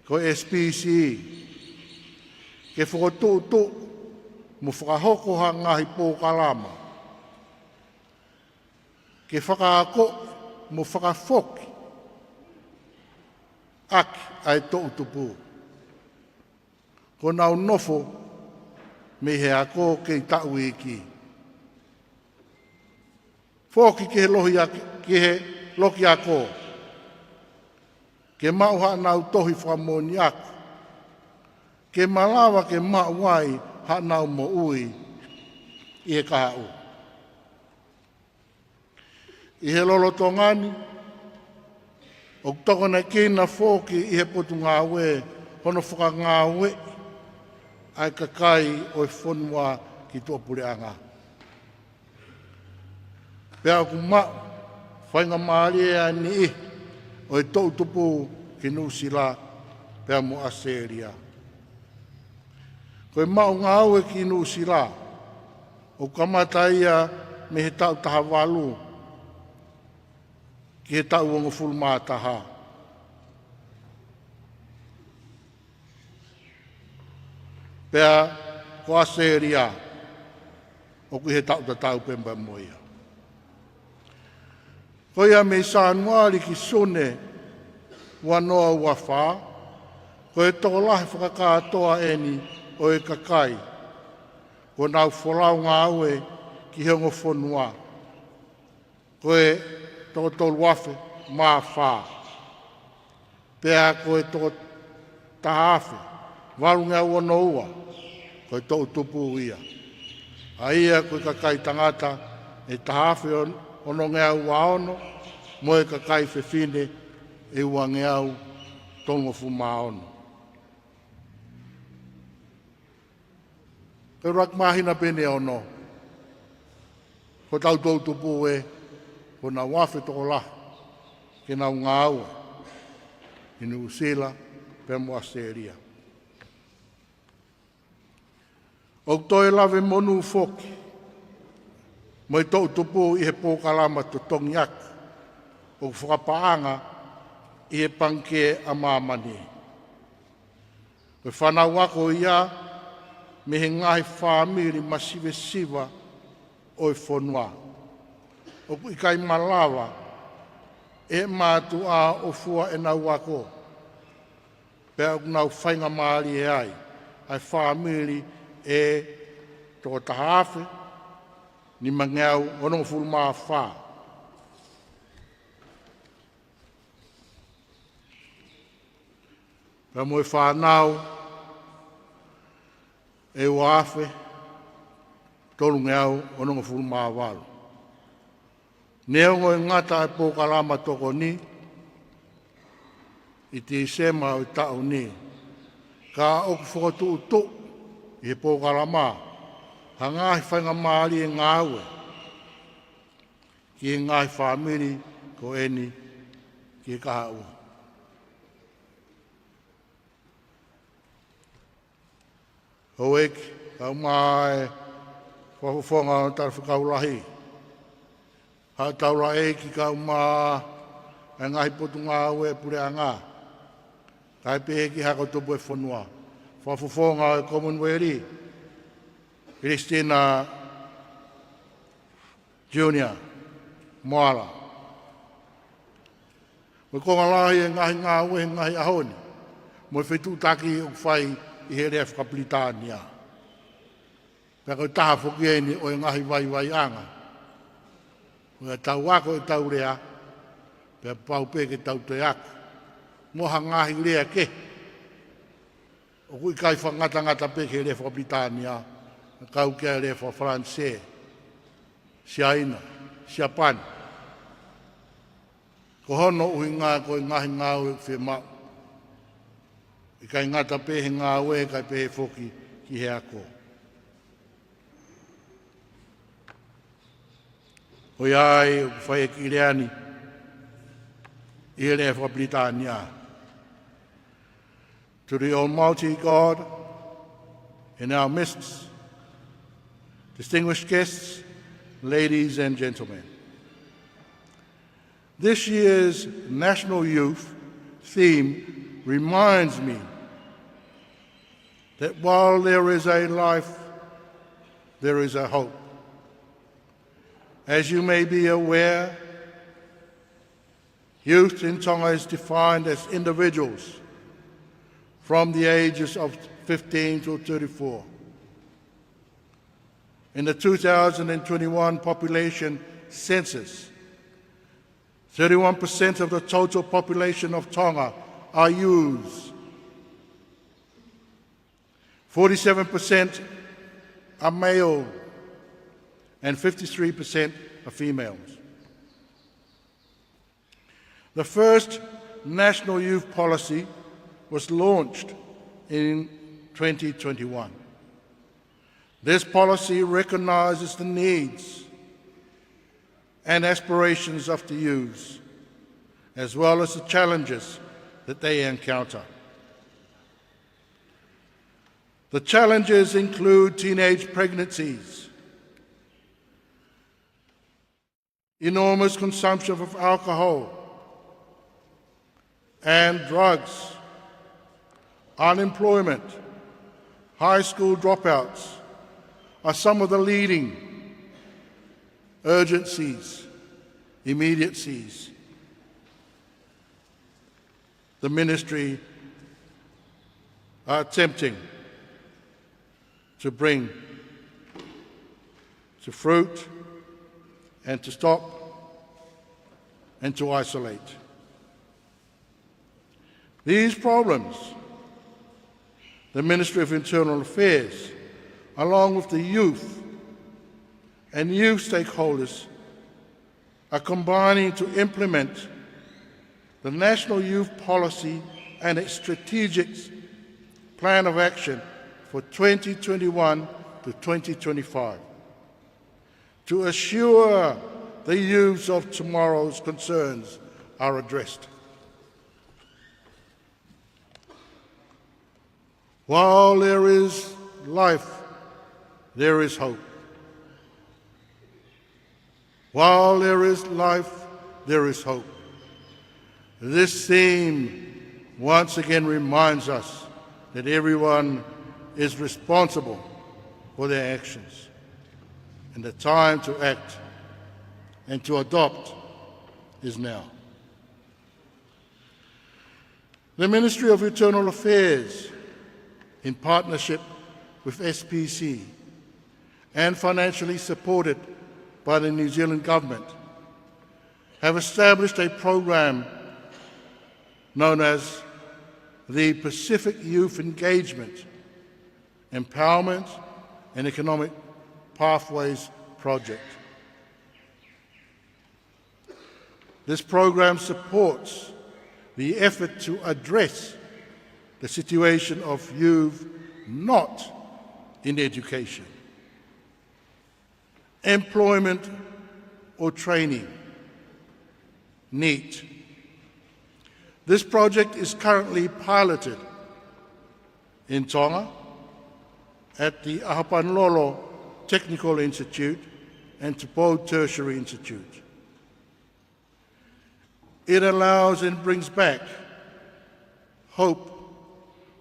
ko e S P C, ke fokotuʻutuʻu mo fakahoko ha ngaahi polokalama ke fakaakoʻi mo fakafoki ʻaki ʻa e toʻutupu, ko ʻenau nofo mei he ako kei taʻu iiki. Foki ki he lohi ak-, ki he loki ako, ke maʻu haʻanau tohi fakamoʻoni ako, ke malava ke maʻu ai haʻanau moʻui ʻi he kahaʻu. ʻI he lolotonga ni, ʻoku tokonekina foki ʻi he potungāue hono fakangāueʻi ʻa e kakai ʻo e fonua ki tuʻapuleʻanga. Pea ʻoku maʻu faingamālie ʻa e niʻihi ʻo e toʻutupu ki Nuʻusila pea mo ʻAositelēlia. Ko e maʻu ngāue ki Nuʻusila, ʻoku kamata ia mei he taʻu taha valu ki he taʻu hongofulu mā taha. Pea ko ʻAositelēlia, ʻoku ʻi he taʻu tatau pē mo ia. Ko ia mei Sānuali ki Sune ua noa ua fā, ko e tokolahi fakakātoa eni ʻo e kakai kuo nau folau ngāue ki he ongo fonua, ko e toko tolu afe mā fā. Pea ko e toko taha afe valungeau ono ua, ko e toʻutupu ia. ʻA ia ko e kakai tangata ʻe taha afe onongeau ua ono, mo e kakai fefine ʻe uangeau tolungofulu mā ono. Ko e ʻuluaki māhina pē ʻeni ʻe ono, ko ʻetau toʻutupu ē, kuo nau afe tokolahi ke nau ngāue ʻi Nuʻusila pea mo ʻAositelēlia. ʻOku toe lave monū foki mo e toʻutupu ʻi he polokalama totongi ako ʻoku fakapaʻanga ʻi he Pangikē ʻa Māmani. Ko e fānau ako ia mei he ngaahi fāmili masivesiva ʻo e fonua, ʻoku ʻikai malava ʻe he mātuʻa ʻo fua ʻenau ako, pea ʻoku nau faingamālie ai ʻa e fāmili ʻe toko taha afe nimangeau onongofulu mā fā. Pea mo e fānau ʻe ua afe tolungeau onongofulu mā valu. Neongo ʻe ngata ʻa e polokalama tokoni ʻi Tīsema ʻo e taʻu ni, ka ʻoku fokotuʻutuʻu ʻi he polokalama ha ngaahi faingamālie ngāue ki he ngaahi fāmili ko eni ki he kahaʻu. Houʻeiki, kae ʻumaʻā e fakafofonga ʻo e Talafekau Lahi, Haʻa Taulaʻeiki, kae ʻumaʻā e ngaahi potungāue puleʻanga, kae pehē ki he Hako Tupu ʻo e fonua, fakafofonga ʻo e Commonwealth, Christina Junior Moala, mo e konga lahi e ngaahi ngāue he ngaahi ʻaho ni, mo e fetuʻutaki ʻoku fai ʻi he lea faka-Pilitānia. Pea ko e taha foki eni ʻo e ngaahi vaivaiʻanga. Ko ia tau ako ʻetau lea, pea pau pē ke tau toe ako. Mo ha ngaahi lea kehe. ʻOku ʻikai fakangatangata pē ki he lea faka-Pilitānia, ka kau ki he lea faka-Falanisē, Siaina, Siapani. Ko hono ʻuhinga ko e ngaahi ngāue ʻoku fiemaʻu. ʻIkai ngata pē he ngāue, kae pehē foki ki he ako. Ko ia ai ʻoku fai e kiʻi lea ni ʻi he lea faka-Pilitānia. To the Almighty God in our midst, distinguished guests, ladies and gentlemen. This year's National Youth theme reminds me that while there is a life, there is a hope. As you may be aware, youth in Tonga is defined as individuals from the ages of fifteen to thirty-four. In the two thousand and twenty-one population census, thirty-one percent of the total population of Tonga are youths. Forty-seven percent are male and fifty-three percent are females. The first National Youth Policy was launched in twenty twenty-one. This policy recognizes the needs and aspirations of the youths, as well as the challenges that they encounter. The challenges include teenage pregnancies, enormous consumption of alcohol and drugs, unemployment, high school dropouts are some of the leading urgencies, immediacies the ministry are attempting to bring to fruit and to stop and to isolate. These problems, the Ministry of Internal Affairs, along with the youth and youth stakeholders, are combining to implement the National Youth Policy and its strategic plan of action for twenty twenty-one to twenty twenty-five to assure the youths of tomorrow's concerns are addressed. While there is life, there is hope. While there is life, there is hope. This theme once again reminds us that everyone is responsible for their actions, and the time to act and to adopt is now. The Ministry of Internal Affairs, in partnership with S P C and financially supported by the New Zealand Government, have established a program known as the Pacific Youth Engagement, Empowerment and Economic Pathways Project. This program supports the effort to address the situation of youth not in education, employment or training, NEET. This project is currently piloted in Tonga at the ʻAhopanilolo Technical Institute and Tupou Tertiary Institute. It allows and brings back hope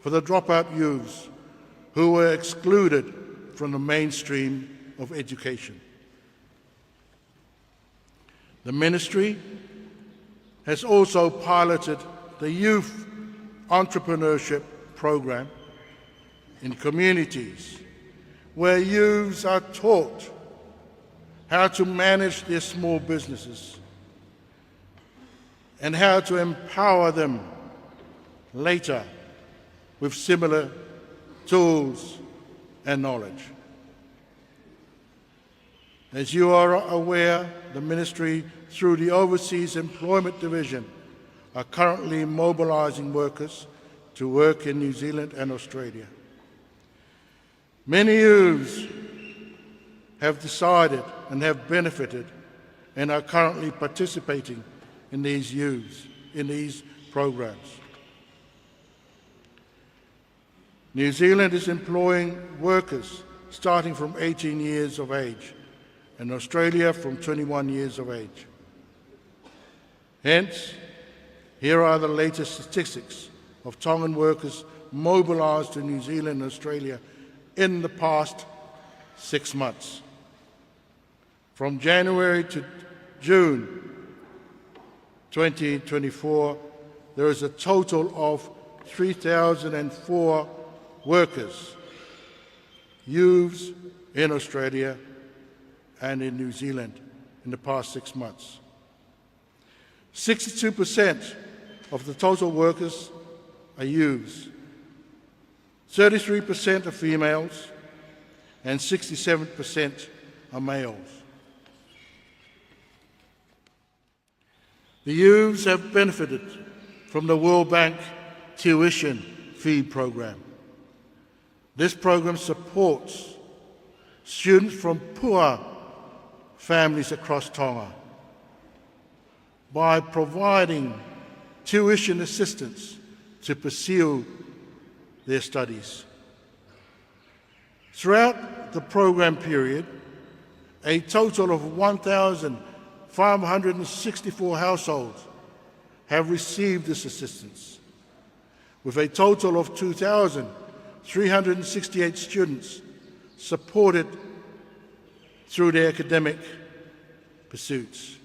for the dropout youths who were excluded from the mainstream of education. The ministry has also piloted the Youth Entrepreneurship Program in communities where youths are taught how to manage their small businesses and how to empower them later with similar tools and knowledge. As you are aware, the Ministry, through the Overseas Employment Division, are currently mobilising workers to work in New Zealand and Australia. Many youths have decided and have benefited and are currently participating in these youths, in these programs. New Zealand is employing workers starting from eighteen years of age and Australia from twenty-one years of age. Hence, here are the latest statistics of Tongan workers mobilised to New Zealand and Australia in the past six months. From January to June twenty twenty-four, there is a total of three thousand and four workers, youths in Australia and in New Zealand in the past six months. Sixty-two percent of the total workers are youths. Thirty-three percent are females, and sixty-seven percent are males. The youths have benefited from the World Bank tuition fee program. This program supports students from poor families across Tonga by providing tuition assistance to pursue their studies. Throughout the program period, a total of one thousand five hundred and sixty-four households have received this assistance, with a total of two thousand three hundred and sixty-eight students supported through their academic pursuits.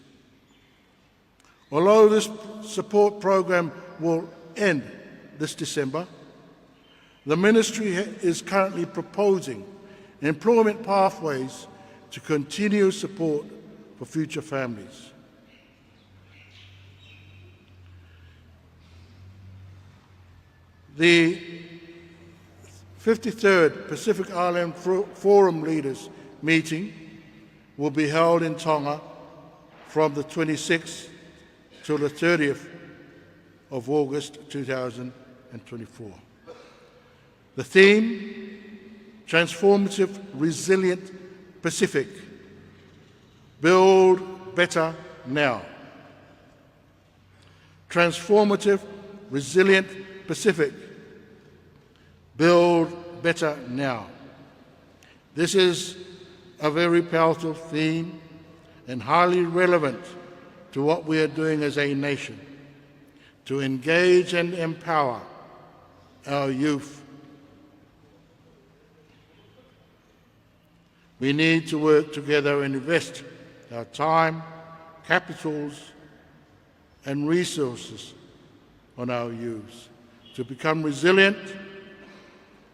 Although this support program will end this December, the Ministry ha-, is currently proposing employment pathways to continue support for future families. The fifty-third Pacific Island Fo-, Forum Leaders Meeting will be held in Tonga from the twenty-sixth to the thirtieth of August two thousand and twenty-four. The theme, Transformative Resilient Pacific, Build Better Now. Transformative Resilient Pacific, Build Better Now. This is a very powerful theme and highly relevant to what we are doing as a nation to engage and empower our youth. We need to work together and invest our time, capitals, and resources on our youth to become resilient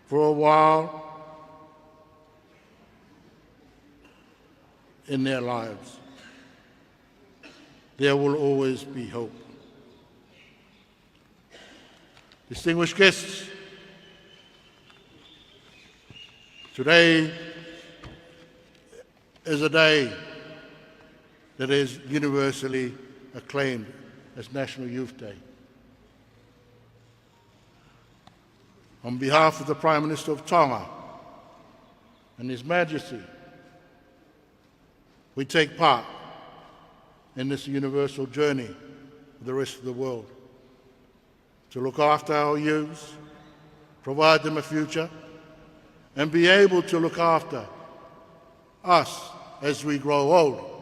for a while in their lives. There will always be hope. Distinguished guests, today is a day that is universally acclaimed as National Youth Day. On behalf of the Prime Minister of Tonga and His Majesty, we take part in this universal journey with the rest of the world to look after our youths, provide them a future, and be able to look after us as we grow old.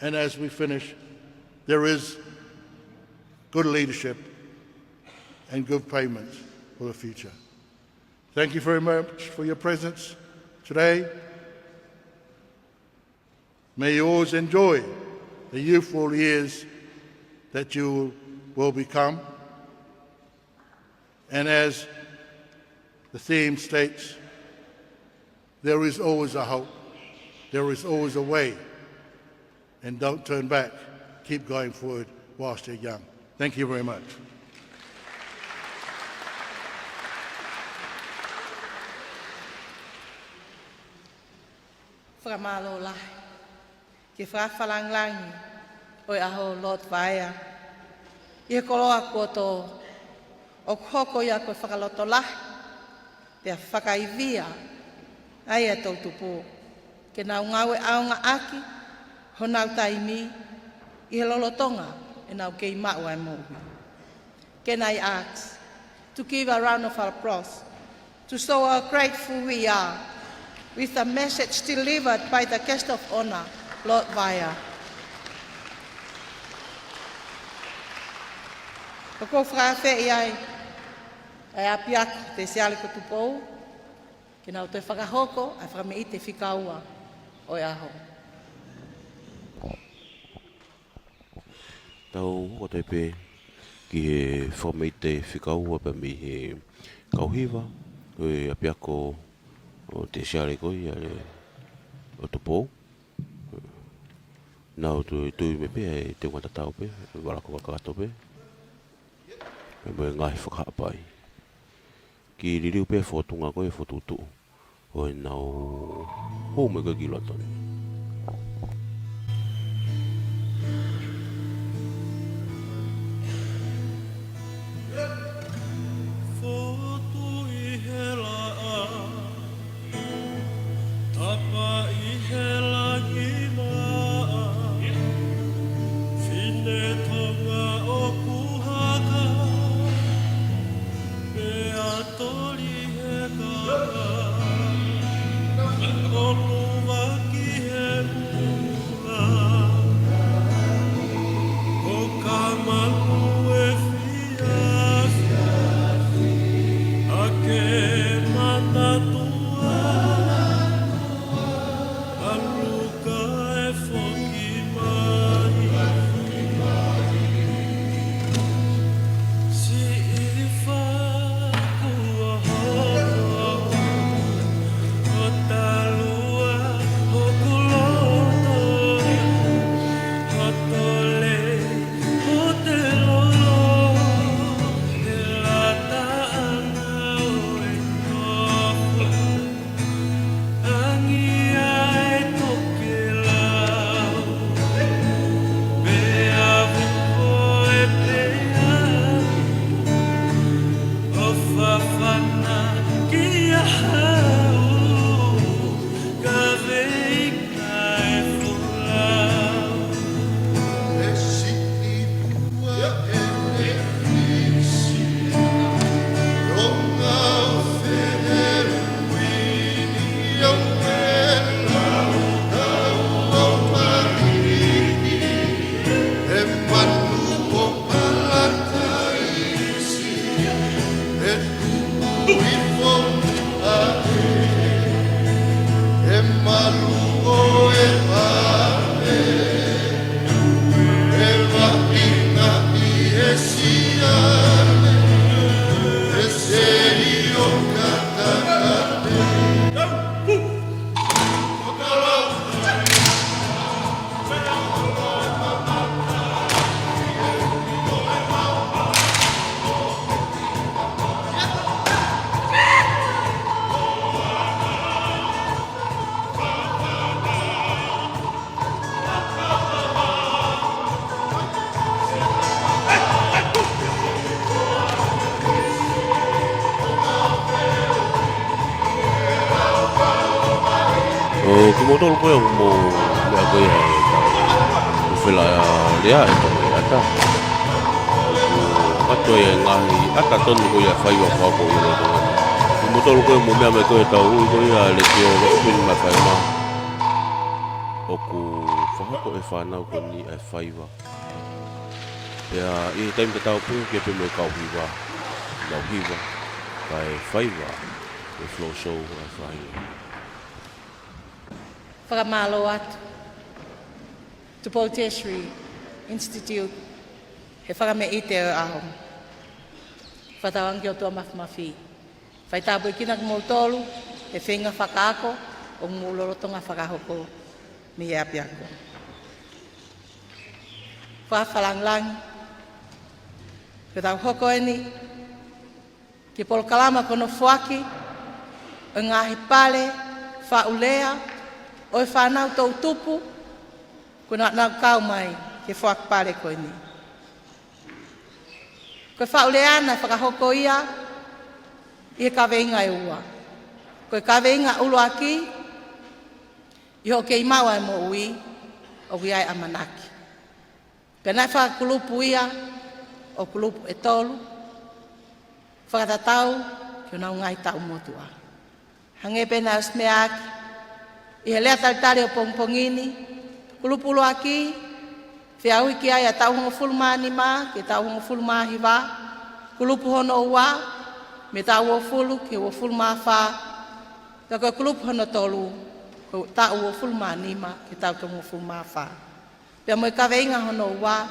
And as we finish, there is good leadership and good payment for the future. Thank you very much for your presence today. May you always enjoy the youthful years that you will become. And as The theme states, "There is always a hope, there is always a way, and don't turn back, keep going forward whilst you're young." Thank you very much. Fakamālō lahi ki he fakafakalāngilangi ʻo e ʻaho, Lord Vaea. ʻI he koloa kuo tō, ʻoku hoko ia ko e fakalotolahi, pea fakaivia ai ʻa e toʻutupu ke nau ngāue ʻaonga ʻaki honau taimi ʻi he lolotonga ʻenau kei maʻu ʻa e moʻui. Can I ask to give a round of applause to show how grateful we are with the message delivered by the guest of honor, Lord Vaea. ʻOku ou fakaafeʻi ai ʻa e ʻApiako Tesiale ko Tupou ke nau toe fakahoko ʻa e fakameʻite fika ua ʻo e ʻaho. Tau hoko atu pē ki he fakameʻite fika ua pea mei he kau hiva ʻo e ʻApiako ʻo Tesiale ko ia ʻo Tupou. Nau tui, tui mai pē ʻa e teunga tatau pē, vala ko kakato pē, mo e ngaahi fakahaʻapai. Ke liliu pē fotunga ko e fokotuʻutuʻu ʻo ʻenau hū mai ko ē ki loto ni. Fotu ʻi he laʻā, tapa ʻi he langi maʻa, fine Tonga ʻoku haka, pea toli he kaka, ʻo luvaki he mula, ʻo ka malu e fiafi, ʻa ke manatua, ʻalu ka e foki mai. Siʻi faku ʻa hoku, ʻo talua hoku loto, ʻo tole ʻo te lolo, he lata ʻana ʻo e nofo. Angia e tokelau, pea vuko e pea, ʻo fafana kia hau, ka veika e folau. E siʻi pua e lelisi, longa ʻo fele uini, ʻo e lau kau ʻo maliki, e manu ʻo Palataisi, e tuʻu hifo ʻa e, e malu ʻo e pale, e vaʻinga ʻi he siale, e seli ʻo katakate. ʻO kimoutolu ko ē ʻoku mou meʻa ko ē ʻa e tau ʻo fela lea e tau e ata. ʻOku ʻatu e ngaahi ata tonu ko ia ʻa e faiva fakahoko ʻi loto ngata. Kimoutolu ko ē mou meʻa mai ko ē ʻa e tau ui ko ia ʻa e letiō ʻo ʻopen mai faiva. ʻOku fakahoko ʻe he fānau ko eni ʻa e faiva. Pea ʻi he taimi tatau pē ke pehē mo e kau hiva, kau hiva, kae faiva, e floor show ʻa e faʻahinga. Fakamālō atu, Tupou Tertiary Institute, he fakameʻite ʻo e ʻaho. Fakatauange ki he ʻOtua Mafimafi, Fai tāpuekina kimoutolu he feinga fakaako ʻoku mou lolotonga fakahoko mei he ʻapiako. Fakafakalāngilangi, ko ʻetau hoko eni ki he polokalama ko hono foaki ʻo e ngaahi pale faʻu lea ʻo e fānau toʻutupu kuo nau kau mai ki he foaki pale ko eni. Ko e faʻu lea naʻe fakahoko ia ʻi he kaveinga ʻe ua. Ko e kaveinga ʻuluaki, ʻi hoʻo kei maʻu ʻa e moʻui, ʻoku ʻi ai e ʻamanaki. Pea naʻe fakakulupu ia ʻo kulupu ʻe tolu, fakatatau ki honau ngaahi taʻu motuʻa. Hangē pē naʻe ʻosi meʻa ʻaki ʻi he lea talitali ʻo e pongipongi ni, kulupu ʻuluaki, feʻauhi ki ai ʻa e taʻu hongofulu mā nima ki he taʻu hongofulu mā hiva, kulupu hono ua, mei he taʻu uofulu ki he uofulu mā fā, pea ko e kulupu hono tolu, ko e taʻu uofulu mā nima ki he taʻu tolungofulu mā fā. Pea mo e kaveinga hono ua,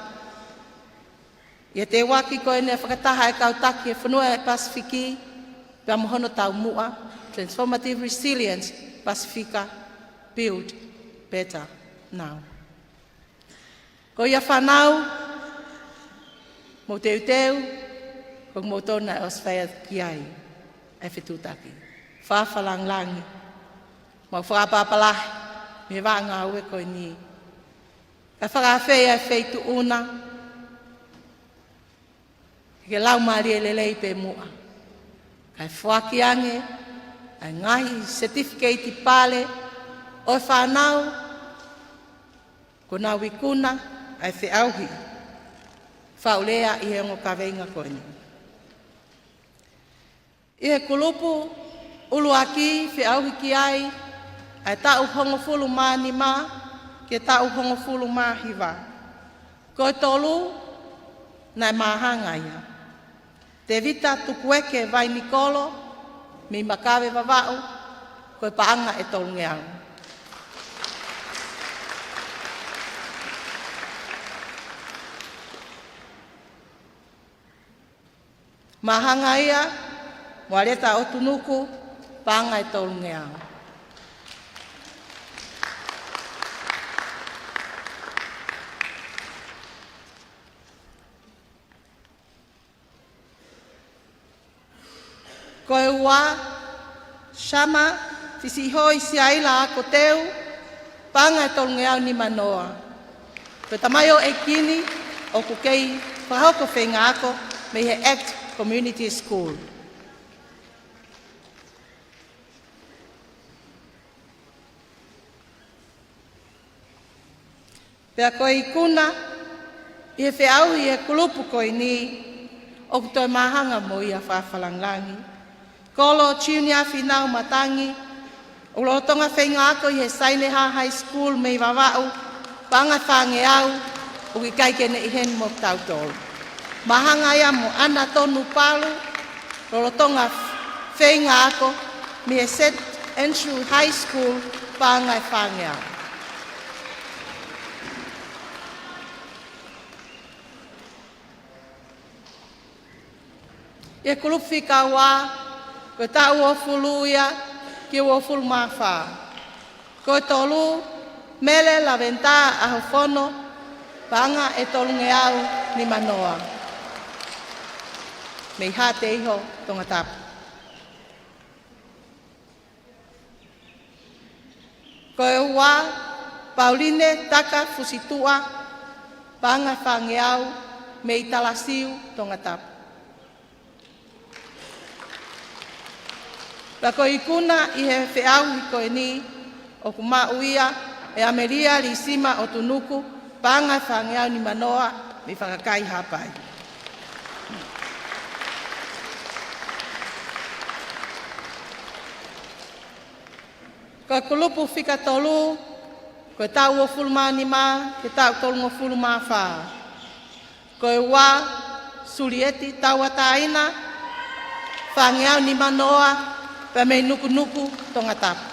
ʻi he teuaki ko eni ʻa e fakataha ʻa e kau taki ʻo e fonua ʻo e Pasifiki, pea mo hono taumuʻa, Transformative Resilience Pasifika, Build Better Now. Ko ia fānau, mou teuteu, ko kimoutolu naʻe ʻosi fai ki ai ʻa e fetuʻutaki. Fakafakalāngilangi, mau fakaʻapaʻapa lahi mei he vaʻa ngāue ko eni. Kae fakaafeʻi ʻa e feituʻu na ke laumālie lelei pē muʻa, kae foaki ange ʻa e ngaahi certificate pale ʻo e fānau kuo nau ikuna ʻa e feʻauhi faʻu lea ʻi he ongo kaveinga ko eni. ʻI he kulupu ʻuluaki, feʻauhi ki ai ʻa e taʻu hongofulu mā nima ki he taʻu hongofulu mā hiva. Ko e tolu naʻe māhanga ia. Tevita Tukueke Vainikolo mei Makave Vavaʻu, ko e paʻanga ʻe tolungeau. Māhanga ia mo ʻAleta ʻOtunuku, paʻanga ʻe tolungeau. Ko e ua, Shama Fisihoi Siaila Akoteu, paʻanga ʻe tolungeau nimanoa. Ko e tamaioʻeiki ni ʻoku kei fakahoko feinga ako mei he ACT Community School. Pea ko e ikuna ʻi he feʻauhi ʻi he kulupu ko eni, ʻoku toe māhanga mo ia, fakafakalāngilangi, Kolo Junior Finau Matangi, ʻoku lolotonga feinga ako ʻi he Saineha High School mei Vavaʻu, paʻanga ʻe fāngeau, ʻoku ʻikai ke ne ʻi heni mo kitautolu. Māhanga ia mo ʻAna Tonu Palu, lolotonga feinga ako mei he Saint Andrew High School, paʻanga ʻe fāngeau. ʻI he kulupu fika ua, ko e taʻu uofulu ia ki he uofulu mā fā. Ko e tolu, Mele Laventa ʻAhofono, paʻanga ʻe tolungeau nimanoa, mei Haʻateiho, Tongatapu. Ko e ua, Pauline Taka Fusituʻa, paʻanga ʻe fāngeau, mei Talasiu, Tongatapu. Pea ko e ikuna ʻi he feʻauhi ko eni, ʻoku maʻu ia ʻe ʻAmelia Lisima ʻOtunuku, paʻanga ʻe fāngeau nimanoa, mei Fakakai, Haʻapai. Ko e kulupu fika tolu, ko e taʻu uofulu mā nima ki he taʻu tolungofulu mā fā. Ko e ua, Sulieti Tauʻatāina, fāngeau nimanoa, pea mei Nukunuku, Tongatapu.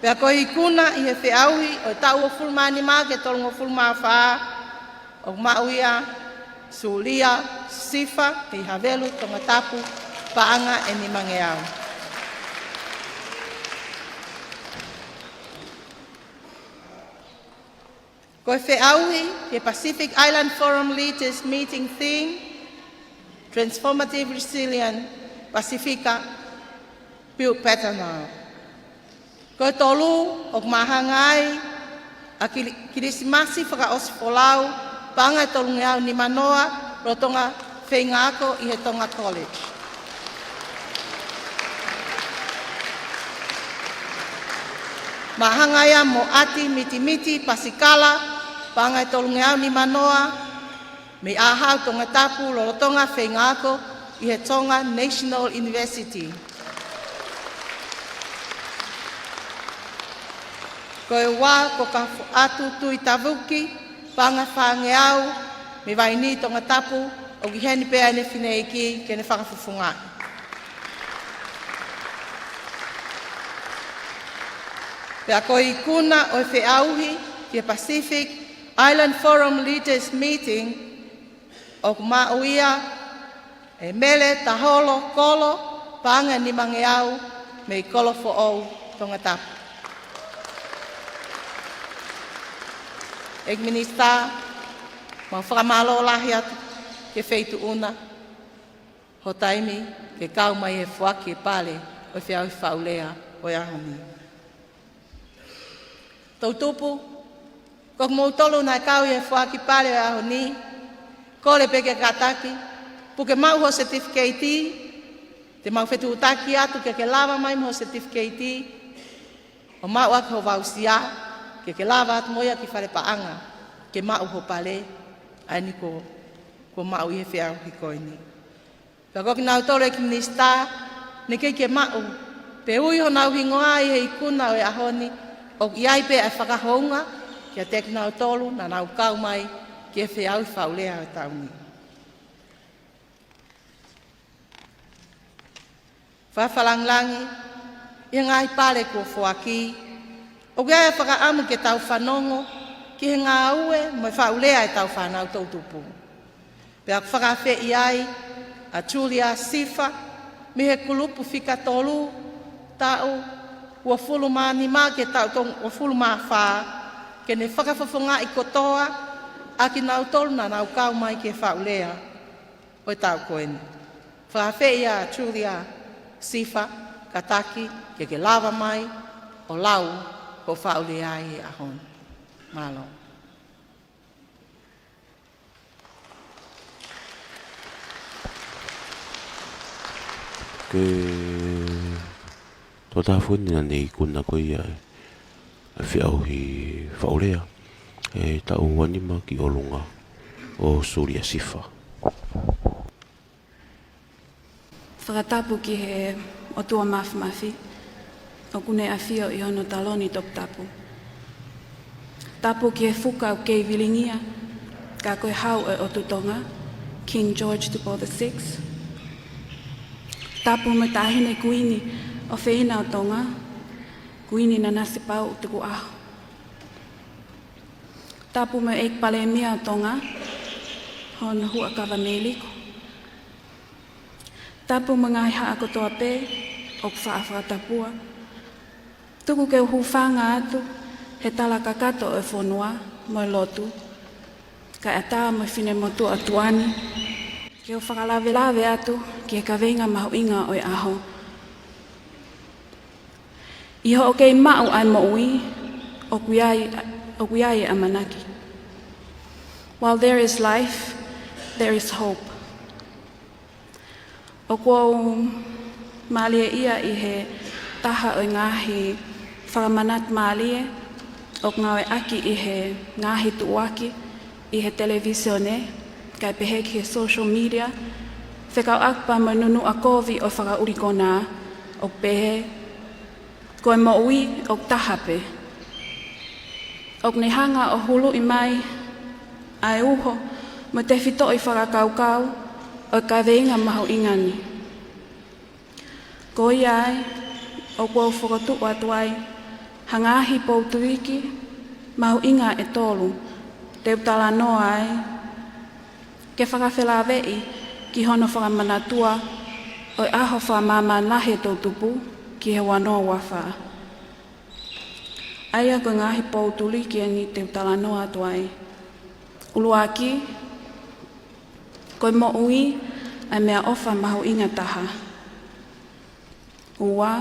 Pea ko e ikuna ʻi he feʻauhi ʻo e taʻu uofulu mā nima ki he tolungofulu mā fā, ʻoku maʻu ia Sulia Sifa mei Havelu, Tongatapu, paʻanga ʻe nimangeau. Ko e feʻauhi ki he Pacific Island Forum Leaders Meeting Theme, Transformative Resilience, Pasifika, Build Better Now. Ko e tolu ʻoku māhanga ai ʻa Kili-, Kilisimasi Fakaʻosi Folau, paʻanga ʻe tolungeau nimanoa, lolotonga feinga ako ʻi he Tonga College. Māhanga ia mo ʻAti Mitimiti Pasikala, paʻanga ʻe tolungeau nimanoa, mei ʻAhau, Tongatapu, lolotonga feinga ako ʻi he Tonga National University. Ko e ua ko Kafoʻatu Tuʻitavuki, paʻanga ʻe fāngeau, mei Vainī, Tongatapu, ʻoku ʻi heni pē ʻene fineʻeiki ke ne fakafofongaʻi. Pea ko e ikuna ʻo e feʻauhi ki he Pacific Island Forum Leaders Meeting, ʻoku maʻu ia ʻe Mele Taholo Kolo, paʻanga ʻe nimangeau, mei Kolofoʻou, Tongatapu. ʻEiki Minisitā, mau fakamālō lahi atu ki he Feituʻu na, hoʻo taimi ke kau mai he foaki e pale ʻo e feʻauhi faʻu lea ʻo e ʻaho ni. Toʻu tupu, ko kimoutolu naʻe kau ʻi he foaki pale ʻo e ʻaho ni, kole pē ke kātaki, puke maʻu ho certificate, te mau fetuʻutaki atu ke ke lava mai mo ho certificate, ʻo maʻu ʻaki ho voucher, ke ke lava atu mo ia ki fale paʻanga, ke maʻu ho pale, ʻa eni kuo, kuo maʻu ʻi he feʻauhi ko eni. Pea ko kinautolu, ʻEiki Minisitā, naʻe ʻikai ke maʻu pe ui honau hingoa ʻi he ikuna ʻo e ʻaho ni, ʻoku ʻi ai pē ʻa e fakahounga kiate kinautolu naʻa nau kau mai ki he feʻauhi faʻu lea ʻo e taʻu ni. Fakalangilangi ʻi he ngaahi pale kuo foaki, ʻoku ʻi ai ʻa e fakaʻamu ke tau fanongo ki he ngāue mo e faʻu lea ʻetau fānau toʻu tupu. Pea ʻoku fakaafeʻi ai ʻa Julia Sifa mei he kulupu fika tolu, taʻu uofulu mā nima ki he taʻu tolu uofulu mā fā, ke ne fakafofongaʻi kotoa ʻa kinautolu naʻa nau kau mai ki he faʻu lea ʻo e taʻu ko eni. Fakaafeʻi ʻa Julia Sifa, kātaki ke ke lava mai ʻo lau hoʻo faʻu lea ʻi he ʻaho ni. Mālō. Ko e tokotaha foki eni naʻa ne ikuna ko ia ʻa e feʻauhi faʻu lea ʻi he taʻu ua nima ki ʻolunga, ko Julia Sifa. Fakatapu ki he ʻOtua Māfimafi, ʻoku ne ʻafio ʻi hono taloni toputapu. Tapu ki he fuka ʻoku kei vilingia, ka ko e Hau ʻo e ʻOtu Tonga, King George Tupou the Sixth. Tapu mo e Taʻahine Kuini ʻofeina ʻo Tonga, Kuini Nanasipauʻu Tukuʻaho. Tapu mo e ʻEiki Palēmia ʻo Tonga, Hon Huʻakavameiliku. Tapu mo e ngaahi haʻa kotoa pē ʻoku faʻa fakatapua. Tuku ke u hūfanga atu he tala kakato ʻo e fonua mo e lotu, kae ʻatā mo e finemotuʻa tuʻa ni ke u fakalavelave atu ki he kaveinga mahuʻinga ʻo e ʻaho. ʻI hoʻo kei maʻu ʻa e moʻui, ʻoku ʻi ai, ʻoku ʻi ai e ʻamanaki. While there is life, there is hope. ʻOku ou mālieʻia ʻi he taha ʻo e ngaahi fakamanatu mālie ʻoku ngāueʻaki ʻi he ngaahi tuʻuaki ʻi he televīsone, kae pehē ki he social media, fekauʻaki pea mo e nunuʻa kovi ʻo e fakaʻulikonā, ʻoku pehē, ko e moʻui ʻoku taha pē. ʻOku ne hanga ʻo huluʻi mai ʻa e uho mo e tefitoʻi fakakaukau ʻo e kaveinga mahuʻinga ni. Ko ia ai, ʻoku ou fokotuʻu atu ai ha ngaahi poutū iiki mahuʻinga ʻe tolu te u talanoa ai, Ke fakafelāveʻi ki hono fakamanatua ʻo e ʻaho fakamāmani lahi ʻo e toʻutupu ki he ua noa ua fā. ʻA ia ko e ngaahi poutuliki eni te u talanoa atu ai. ʻUluaki, ko e moʻui ʻa e meʻaʻofa mahuʻinga taha. Ua,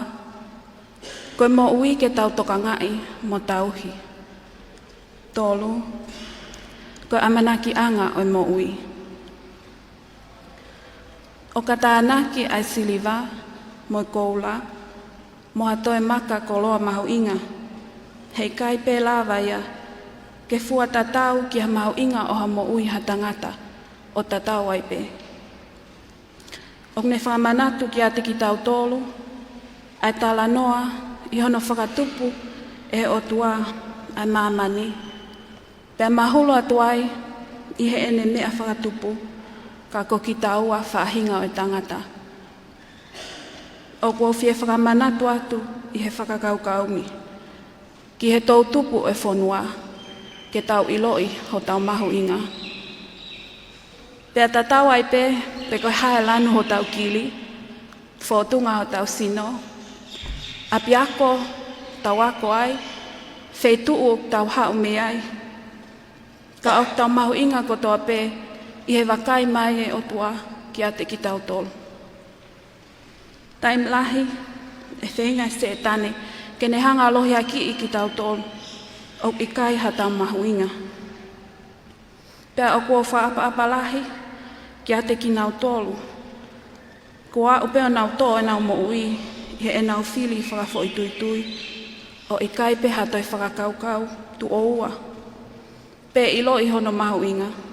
ko e moʻui ke tau tokangaʻi mo tauhi. Tolu, ko e ʻamanakiʻanga ʻo e moʻui. ʻO ka tānaki ʻa e siliva mo e koula mo ha toe maka koloa mahuʻinga, he ʻikai pē lava ia ke fua tatau ki ha mahuʻinga ʻo ha moʻui ha tangata ʻo tatau ai pē. ʻOku ne fakamanatu kiate kitautolu ʻa e talanoa ʻi hono fakatupu ʻe he ʻOtua ʻa e māmani, pea mahulu atu ai ʻi heʻene meʻa fakatupu, ka ko kitaua faʻahinga ʻo e tangata. ʻOku ou fie fakamanatu atu ʻi he fakakaukau ni ki he toʻutupu ʻo e fonua, ke tau ʻiloʻi hotau mahuʻinga. Pea tatau ai pē pe ko e hā e lanu hotau kili, fōtunga hotau sino, ʻapiako ʻoku tau ako ai, feituʻu ʻoku tau haʻu mei ai, ka ʻoku tau mahuʻinga kotoa pē ʻi he vakai mai ʻe he ʻOtua kiate kitautolu. Taimi lahi ʻe feinga ʻa Sētane ke ne hanga ʻo lohiakiʻi kitautolu ʻoku ʻikai haʻatau mahuʻinga. Pea ʻoku ou fakaʻapaʻapa lahi kiate kinautolu kuo aʻu pē ʻo nau toʻo ʻenau moʻui ʻi heʻenau fili fakafoʻituitui, ʻo ʻikai pē ha toe fakakaukau tuʻo ua pe ʻiloʻi hono mahuʻinga.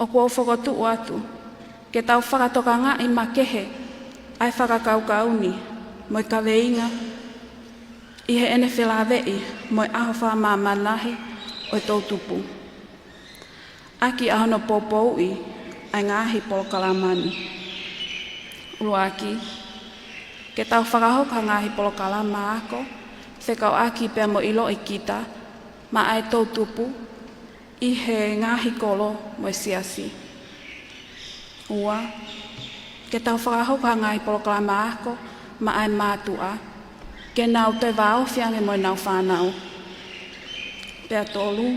ʻOku ou fokotuʻu atu ke tau fakatokangaʻi makehe ʻa e fakakaukau ni mo e kaveinga ʻi heʻene felāveʻi mo e ʻaho fakamāmani lahi ʻo e toʻutupu, ʻaki ʻa hono poupouʻi ʻa e ngaahi polokalama ni. ʻUluaki, ke tau fakahoko ha ngaahi polokalama ako fekauʻaki pea mo e ʻiloʻi kita maʻa e toʻutupu ʻi he ngaahi kolo mo e siasi. Ua, ke tau fakahoko ha ngaahi polokalama ako maʻa e mātuʻa, ke nau toe vāofi ange mo ʻenau fānau. Pea tolu,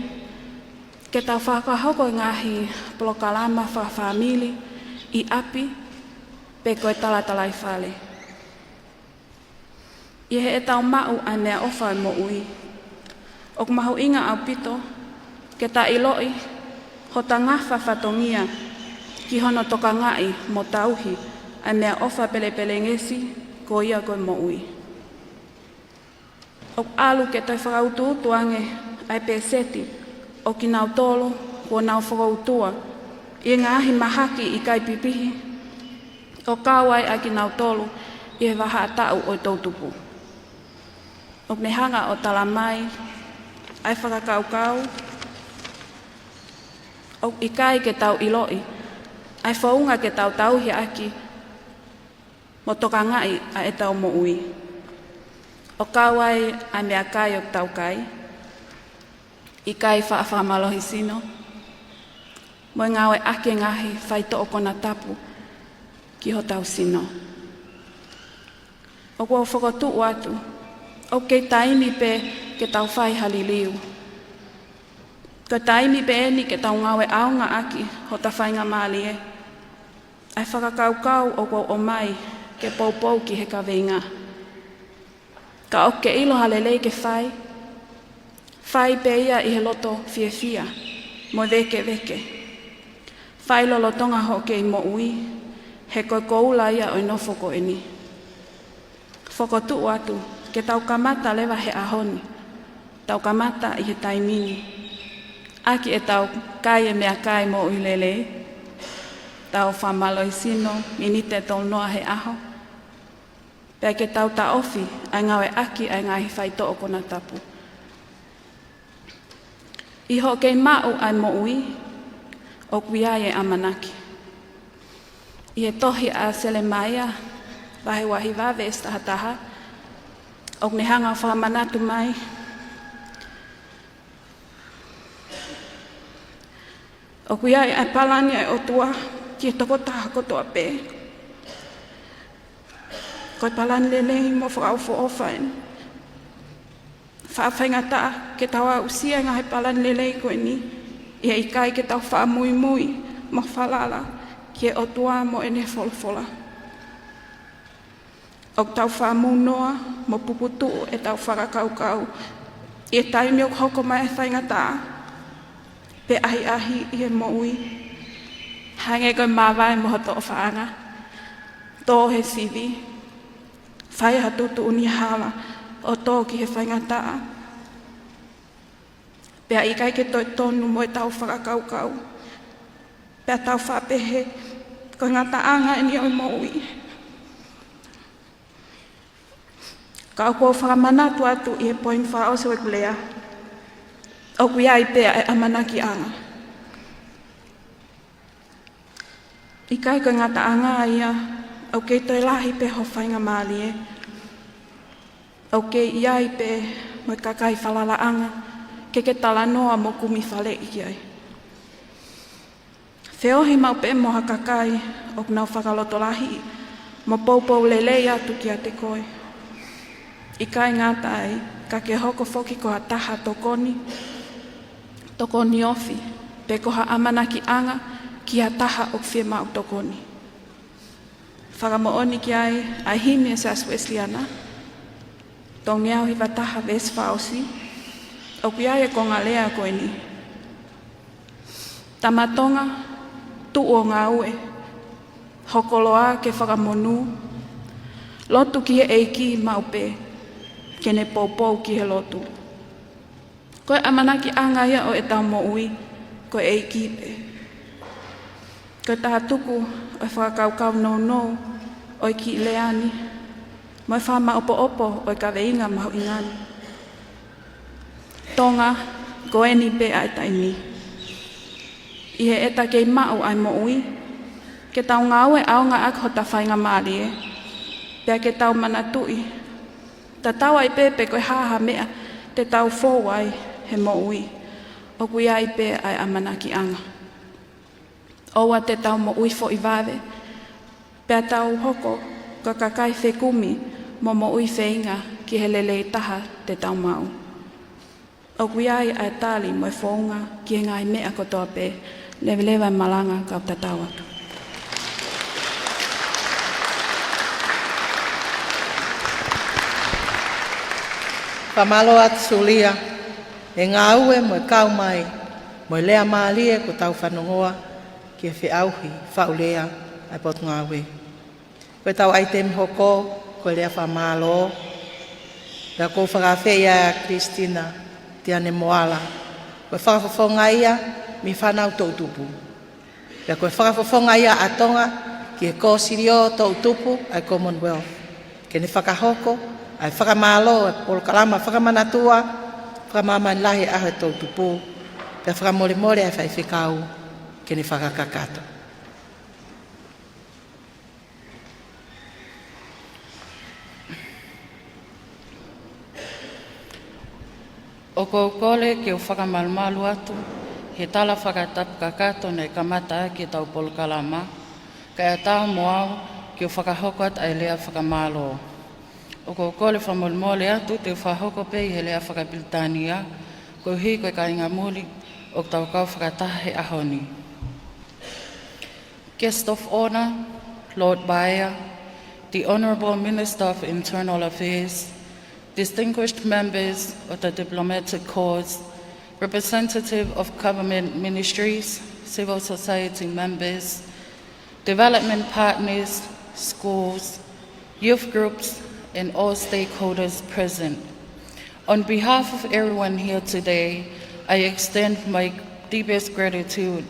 ke tau fakahoko e ngaahi polokalama fakafāmili ʻi ʻapi pe ko e talatalaifale. ʻI heʻetau maʻu ʻa e meʻaʻofa ʻo e moʻui, ʻoku mahuʻinga ʻaupito ke ta ʻiloʻi hota ngafa fatongia ki hono tokangaʻi mo tauhi ʻa e meʻaʻofa pelepelengesi ko ia ko e moʻui. ʻOku ʻalu ke toe fakautuutu ange ʻa e pēseti ʻo kinautolu kuo nau fakautua ʻi he ngaahi mahaki ʻikai pipihi, ʻo kau ai ʻa kinautolu ʻi he vahaʻa taʻu ʻo e toʻutupu. ʻOku ne hanga ʻo talamai ʻa e fakakaukau ʻoku ʻikai ke tau ʻiloʻi ʻa e founga ke tau tauhi ʻaki mo tokangaʻi ʻa ʻetau moʻui, ʻo kau ai ʻa e meʻakai ʻoku tau kai, ʻikai faʻa fakamālohisino, mo e ngāueʻaki e ngaahi faitoʻo konatapu ki hotau sino. ʻOku ou fokotuʻu atu ʻoku kei taimi pē ke tau fai ha liliu. Ko e taimi pē eni ke tau ngāue ʻaonga ʻaki hota faingamālie. ʻA e fakakaukau ʻoku ou ʻomai ke poupou ki he kaveinga: Ka ʻoku ke ʻilo ha lelei ke fai, fai pē ia ʻi he loto fiefia mo e vēkeveke. Fai lolotonga hoʻo kei moʻui, he ko e koula ia ʻo e nofo ko eni. Fokotuʻu atu ke tau kamata leva he ʻaho ni, tau kamata ʻi he taimi ni, ʻaki ʻetau kai e meʻakai moʻui lelei, tau fakamālohisino miniti ʻe tolu noa he ʻaho, pea ke tau taʻofi ʻa e ngāueʻaki ʻa e ngaahi faitoʻo konatapu. ʻI hoʻo kei maʻu ʻa e moʻui, ʻoku ʻi ai e ʻamanaki. ʻI he tohi ʻa Selemaia, vahe ua hiva, veesi taha taha, ʻoku ne hanga ʻo fakamanatu mai: ʻOku ʻi ai ʻa e palani ʻa e ʻOtua ki he tokotaha kotoa pē. Ko e palani lelei mo fakaʻofoʻofa eni. Faʻa faingataʻa ke tau aʻusia e ngaahi palani lelei ko eni, ʻi he ʻikai ke tau faʻa muimui mo falala ki he ʻOtua mo ʻene folofola. ʻOku tau faʻa munoa mo puputuʻu ʻetau fakakaukau ʻi he taimi ʻoku hoko mai e faingataʻa pe ʻahiʻahi ʻi he moʻui. Hangē ko e māvae mo hoto ʻofaʻanga, tō he sivi, fai ha tuʻutuʻuni hala ʻo tō ki he faingataʻa. Pea ʻikai ke toe tonu mo ʻetau fakakaukau. Pea tau faʻa pehē, ko e ngataʻanga eni ʻo e moʻui. Ka ʻoku ou fakamanatu atu ʻi he poini fakaʻosi ʻo ʻeku lea, ʻoku ʻi ai pē ʻa e ʻamanakiʻanga. ʻIkai ko e ngataʻanga ia, ʻoku kei toe lahi pē ho faingamālie. ʻOku kei ʻi ai pē mo e kakai falalaʻanga ke ke talanoa mo kumi faleʻi ki ai. Feohi maʻu pē mo ha kakai ʻoku nau fakalotolahiʻi mo poupou lelei atu kiate koe. ʻIkai ngata ai, ka ke hoko foki ko ha taha tokoni, tokoni ofi, pe ko ha ʻamanakiʻanga ki ha taha ʻoku fiemaʻu tokoni. Fakamoʻoni ki ai ʻa e himi ʻa e Siasi Uēsiliana, tolungeau hiva taha veesi fakaʻosi, ʻoku ʻi ai e konga lea ko eni. Tama Tonga, tuʻu ʻo ngāue, ho koloa ke fakamonū, lotu ki he ʻEiki maʻu pē, ke ne poupou ki he lotu. Ko e ʻamanakiʻanga ia ʻo ʻetau moʻui, ko e ʻEiki pē. Ko e tātuku ʻo e fakakaukau nounou ʻo e kiʻi lea ni, mo e fakamāʻopoʻopo ʻo e kaveinga mahuʻinga ni. Tonga, ko eni pē ʻa e taimi. ʻI heʻeta kei maʻu ʻa e moʻui, ke tau ngāue ʻaonga ʻaki hota faingamālie, pea ke tau manatuʻi, tatau ai pē pe ko e hā ha meʻa te tau fou ai he moʻui, ʻoku ʻi ai pē ʻa e ʻamanakiʻanga. ʻOua te tau moʻui foʻi vave, pea tau hoko ko e kakai fekumi mo moʻui feinga ki he lelei taha te tau maʻu. ʻOku ʻi ai ʻa e tali mo e founga ki he ngaahi meʻa kotoa pē. Leveleva e malanga kau tatau atu. Fakamālō atu Sulia, e ngāue mo e kau mai, mo e lea mālie kuo tau fanongoa ki he feʻauhi faʻu lea ʻa e Potungāue. Ko ʻetau ʻaitemi hoko, ko e lea fakamālō. Pea ʻoku ou fakaafeʻi ʻa Christina Tiane Moala, ko e fakafofonga ia mei he fānau toʻutupu. Pea ko e fakafofonga ia ʻa Tonga ki he kōsilio toʻutupu ʻa e Commonwealth. Ke ne fakahoko ʻa e fakamālō ʻa e polokalama fakamanatua fakamāmani lahi ʻa e ʻaho ʻo e toʻutupu. Pea fakamolemole ʻa e faifekau ke ne fakakakato. ʻOku ou kole ke u fakamalumalu atu he tala fakatapu kakato naʻe kamata ʻaki ʻetau polokalama, kae ʻatā mo au ke u fakahoko atu ʻa e lea fakamālō. ʻOku ou kole fakamolemole atu te u fakahoko pē ʻi he lea fakapilitānia, koeʻuhi ko e kāinga muli ʻoku tau kau fakataha he ʻaho ni. Guest of Honour, Lord Paea, the Honourable Minister of Internal Affairs, distinguished members of the diplomatic corps, representative of government ministries, civil society members, development partners, schools, youth groups, and all stakeholders present. On behalf of everyone here today, I extend my deepest gratitude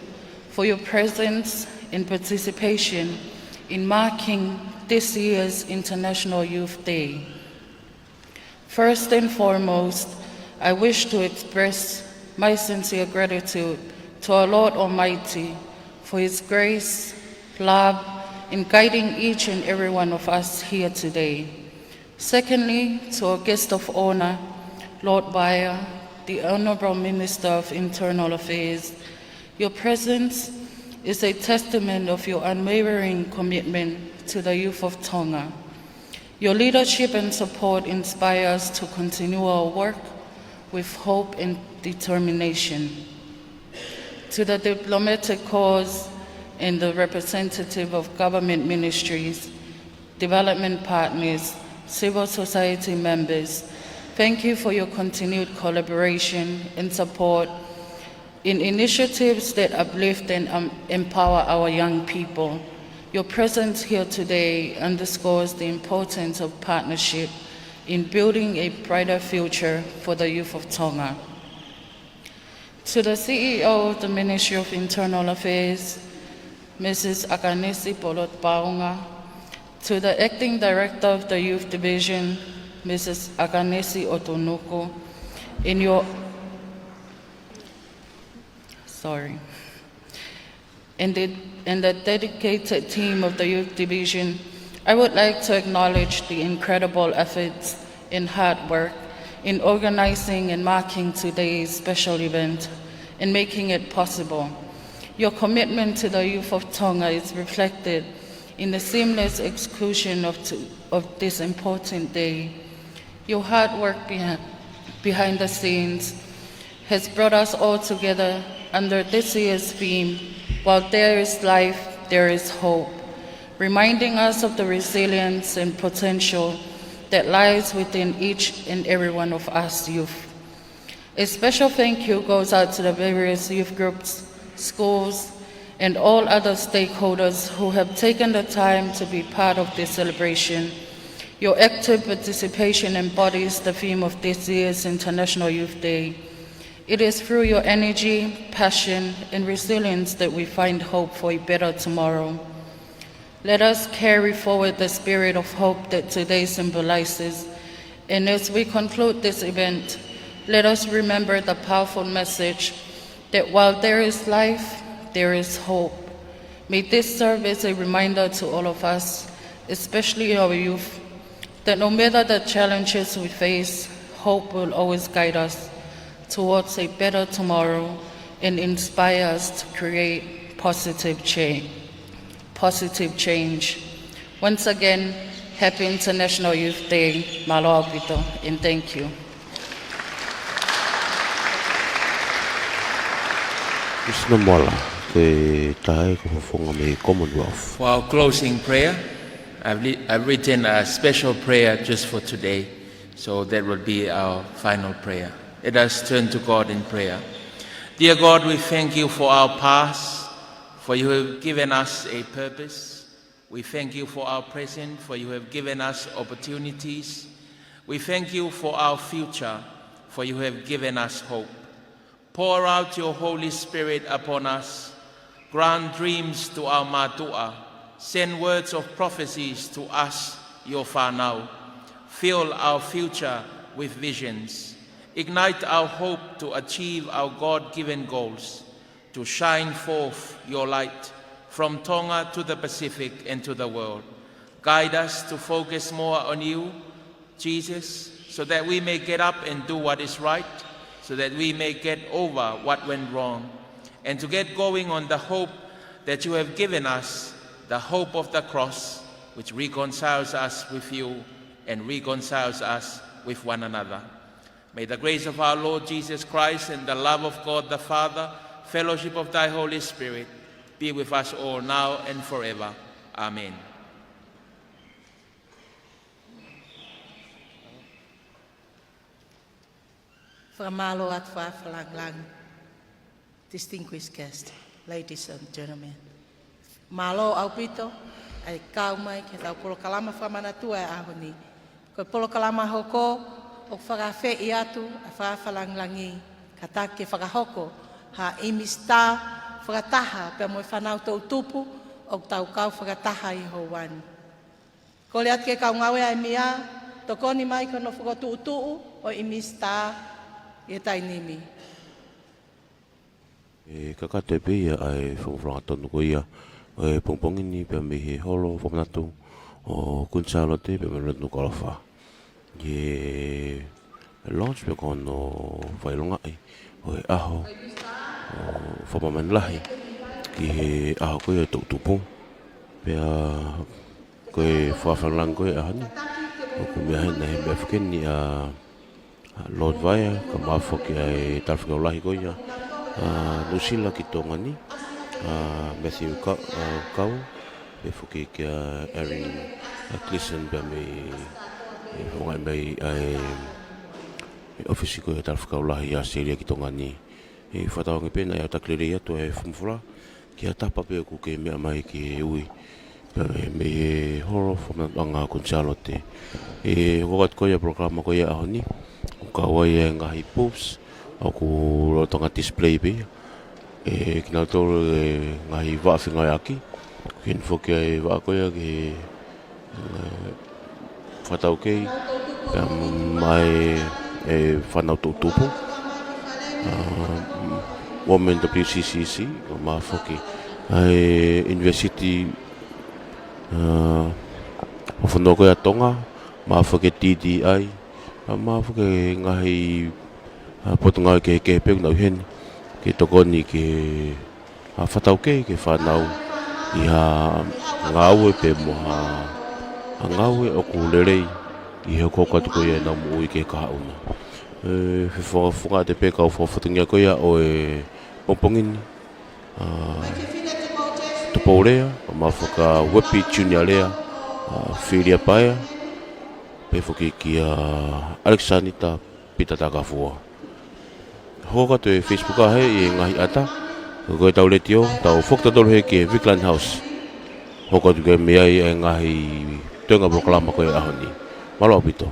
for your presence and participation in marking this year's International Youth Day. First and foremost, I wish to express my sincere gratitude to our Lord Almighty for His grace, love, in guiding each and every one of us here today. Secondly, to our guest of honour, Lord Paea, the Honourable Minister of Internal Affairs, Your presence is a testament of your unwavering commitment to the youth of Tonga. Your leadership and support inspire us to continue our work with hope and determination. To the diplomatic corps and the representative of government ministries, development partners, civil society members, thank you for your continued collaboration and support in initiatives that uplift and, um, empower our young people. Your presence here today underscores the importance of partnership in building a brighter future for the youth of Tonga. To the C E O of the Ministry of Internal Affairs, Missus Akanesi Polot Paunga, to the Acting Director of the Youth Division, Missus Akanesi Otunuku, in your, sorry, and the, and the dedicated team of the Youth Division, I would like to acknowledge the incredible efforts and hard work in organizing and marking today's special event and making it possible. Your commitment to the youth of Tonga is reflected in the seamless execution of, to, of this important day. Your hard work behind, behind the scenes has brought us all together under this year's theme, "While there is life, there is hope," reminding us of the resilience and potential that lies within each and every one of us youth. A special thank you goes out to the various youth groups, schools, and all other stakeholders who have taken the time to be part of this celebration. Your active participation embodies the theme of this year's International Youth Day. It is through your energy, passion, and resilience that we find hope for a better tomorrow. Let us carry forward the spirit of hope that today symbolizes. And as we conclude this event, let us remember the powerful message that while there is life, there is hope. May this serve as a reminder to all of us, especially our youth, that no matter the challenges we face, hope will always guide us towards a better tomorrow and inspire us to create positive change. Positive change. Once again, happy International Youth Day. Mālō ʻaupito, and thank you. Miss Namoala, ko e taha ia ko e fofonga mei he Commonwealth. For our closing prayer, I've, li- I've written a special prayer just for today, so that will be our final prayer. Let us turn to God in prayer. Dear God, we thank you for our past, for you have given us a purpose. We thank you for our present, for you have given us opportunities. We thank you for our future, for you have given us hope. Pour out your Holy Spirit upon us. Grant dreams to our mātuʻa. Send words of prophecies to us, your fānau. Fill our future with visions. Ignite our hope to achieve our God-given goals, to shine forth your light from Tonga to the Pacific and to the world. Guide us to focus more on you, Jesus, so that we may get up and do what is right, so that we may get over what went wrong, and to get going on the hope that you have given us, the hope of the cross, which reconciles us with you and reconciles us with one another. May the grace of our Lord Jesus Christ and the love of God the Father, fellowship of thy Holy Spirit, be with us all now and forever. Amen. Fakamālō atu fakalangilangi. Distinguished guests, ladies and gentlemen. Mālō ʻaupito ʻa e kau mai ki heʻetau polokalama fakamanatua ʻo e ʻaho ni. Ko e polokalama hoko ʻoku fakaafeʻi atu ʻa e fakalangilangi, kātaki ke fakahoko ha ʻimisi tā fakataha pea mo e fānau toʻutupu ʻoku tau kau fakataha ʻi he houa ni. Kole atu ki he kau ngāue ʻa e EMEA, tokoni mai ki hono fokotuʻutuʻu ʻo e ʻimisi tā ʻi he taimi ni. ʻE kakato pē ia ʻa e fakafofonga tonu ko ia ʻo e pongipongi ni pea mei he holo fakamanatu ʻo Kuini Sālote pea mo e Lotu Nukuʻalofa. ʻE launch pē ko hono fakaʻilongaʻi ʻo e ʻaho. ʻo fakamāmani lahi ki he ʻaho ko ia ʻo e toʻutupu. Pea ko e fakafanongo ko ia ʻaho ni, ʻoku meʻa hena he meʻa fakeni ʻa, ʻa Lord Vaea, kae ʻumaʻā foki ʻa e talafekau lahi ko ia ʻa Nuʻusila ki Tonga ni, ʻa Matthew Ka-, ʻa Kau, pea foki kia Aaron, ʻa Gleeson, pea mei, ʻe, ʻomai mei ʻa e, e ʻōfisi ko ia ʻa e talafekau lahi ʻAositelēlia ki Tonga ni. ʻE fakatauange pē naʻa ʻoku ou taki lelei atu ʻa e fakamatala ki ha tapa pē ʻoku ke meʻa mai ke ui. Pea mei he holo fakamanatuʻanga Konisālote. ʻE hoko atu ko ia ʻa e polokalama ko ia ʻaho ni, ʻoku kau ai e ngaahi booths ʻoku lolotonga display pē ia. ʻE kinautolu e ngaahi vaʻa fengāueʻaki, ʻoku ʻi heni foki ʻa e vaʻa ko ia ki he ʻe, fakataukei, pea mo e, e fānau toʻutupu, ʻa, Women W C C C, kae ʻumaʻā foki ʻa e University, ʻa, ʻo e fonua ko ia ʻa Tonga, kae ʻumaʻā foki e D D I, kae ʻumaʻā foki e ngaahi, ʻa, potungāue kehekehe pē ʻoku nau ʻi heni, ke tokoni ke ʻa, fakataukei ki he fānau ʻi ha ngāue pea mo ha, ha ngāue ʻoku lelei ʻi he hokohoko atu ko ia ʻenau moʻui ki he kahaʻu na. ʻE, fefo-, fakafofonga atu pē kau fakafotunga ko ia ʻo e pongipongi ni, ʻa, Tupou Lea, kae ʻumaʻā foki ʻa Uepi Junior Lea, ʻa, Filia Paea, pea foki kia Alexander Pita Takafua. Hoko atu e Facebook ʻa heni ʻi he ngaahi ʻata. Ko ʻetau letiō, tau foki tautolu heni ki he Vickland House. Hoko atu ke meʻa ai e ngaahi toenga polokalama ko ia ʻaho ni. Mālō ʻaupito.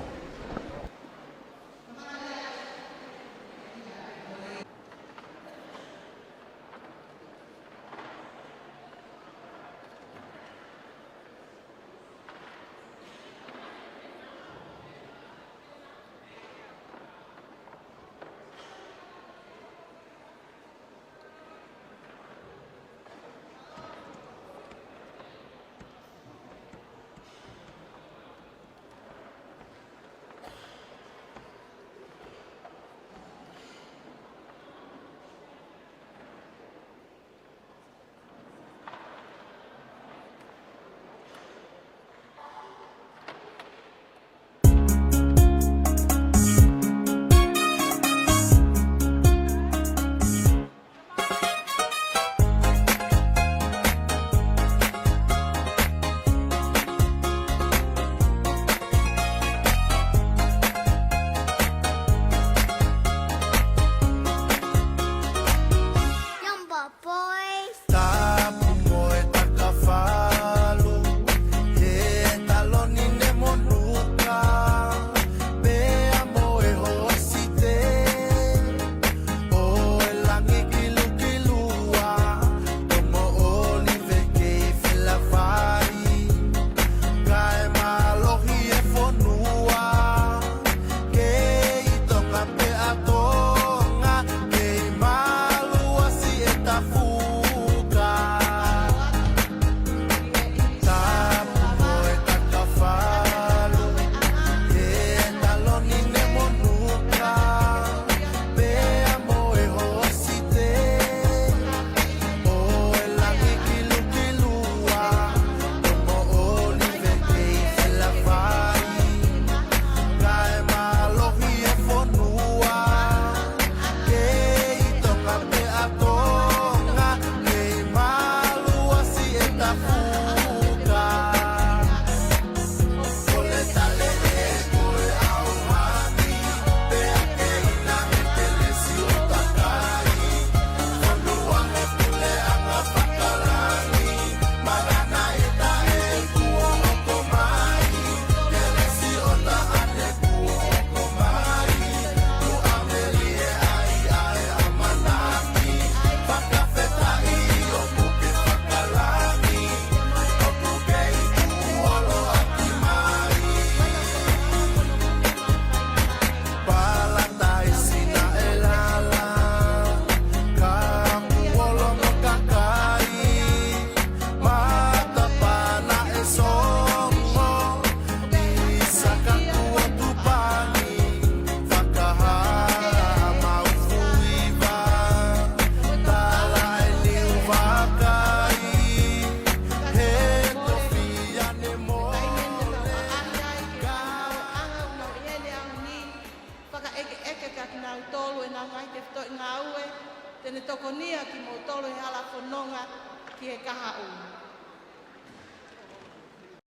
ʻenau ngaahi tefitoʻi ngāue, te ne tokonia kimoutolu he hala fononga ki he kahaʻu.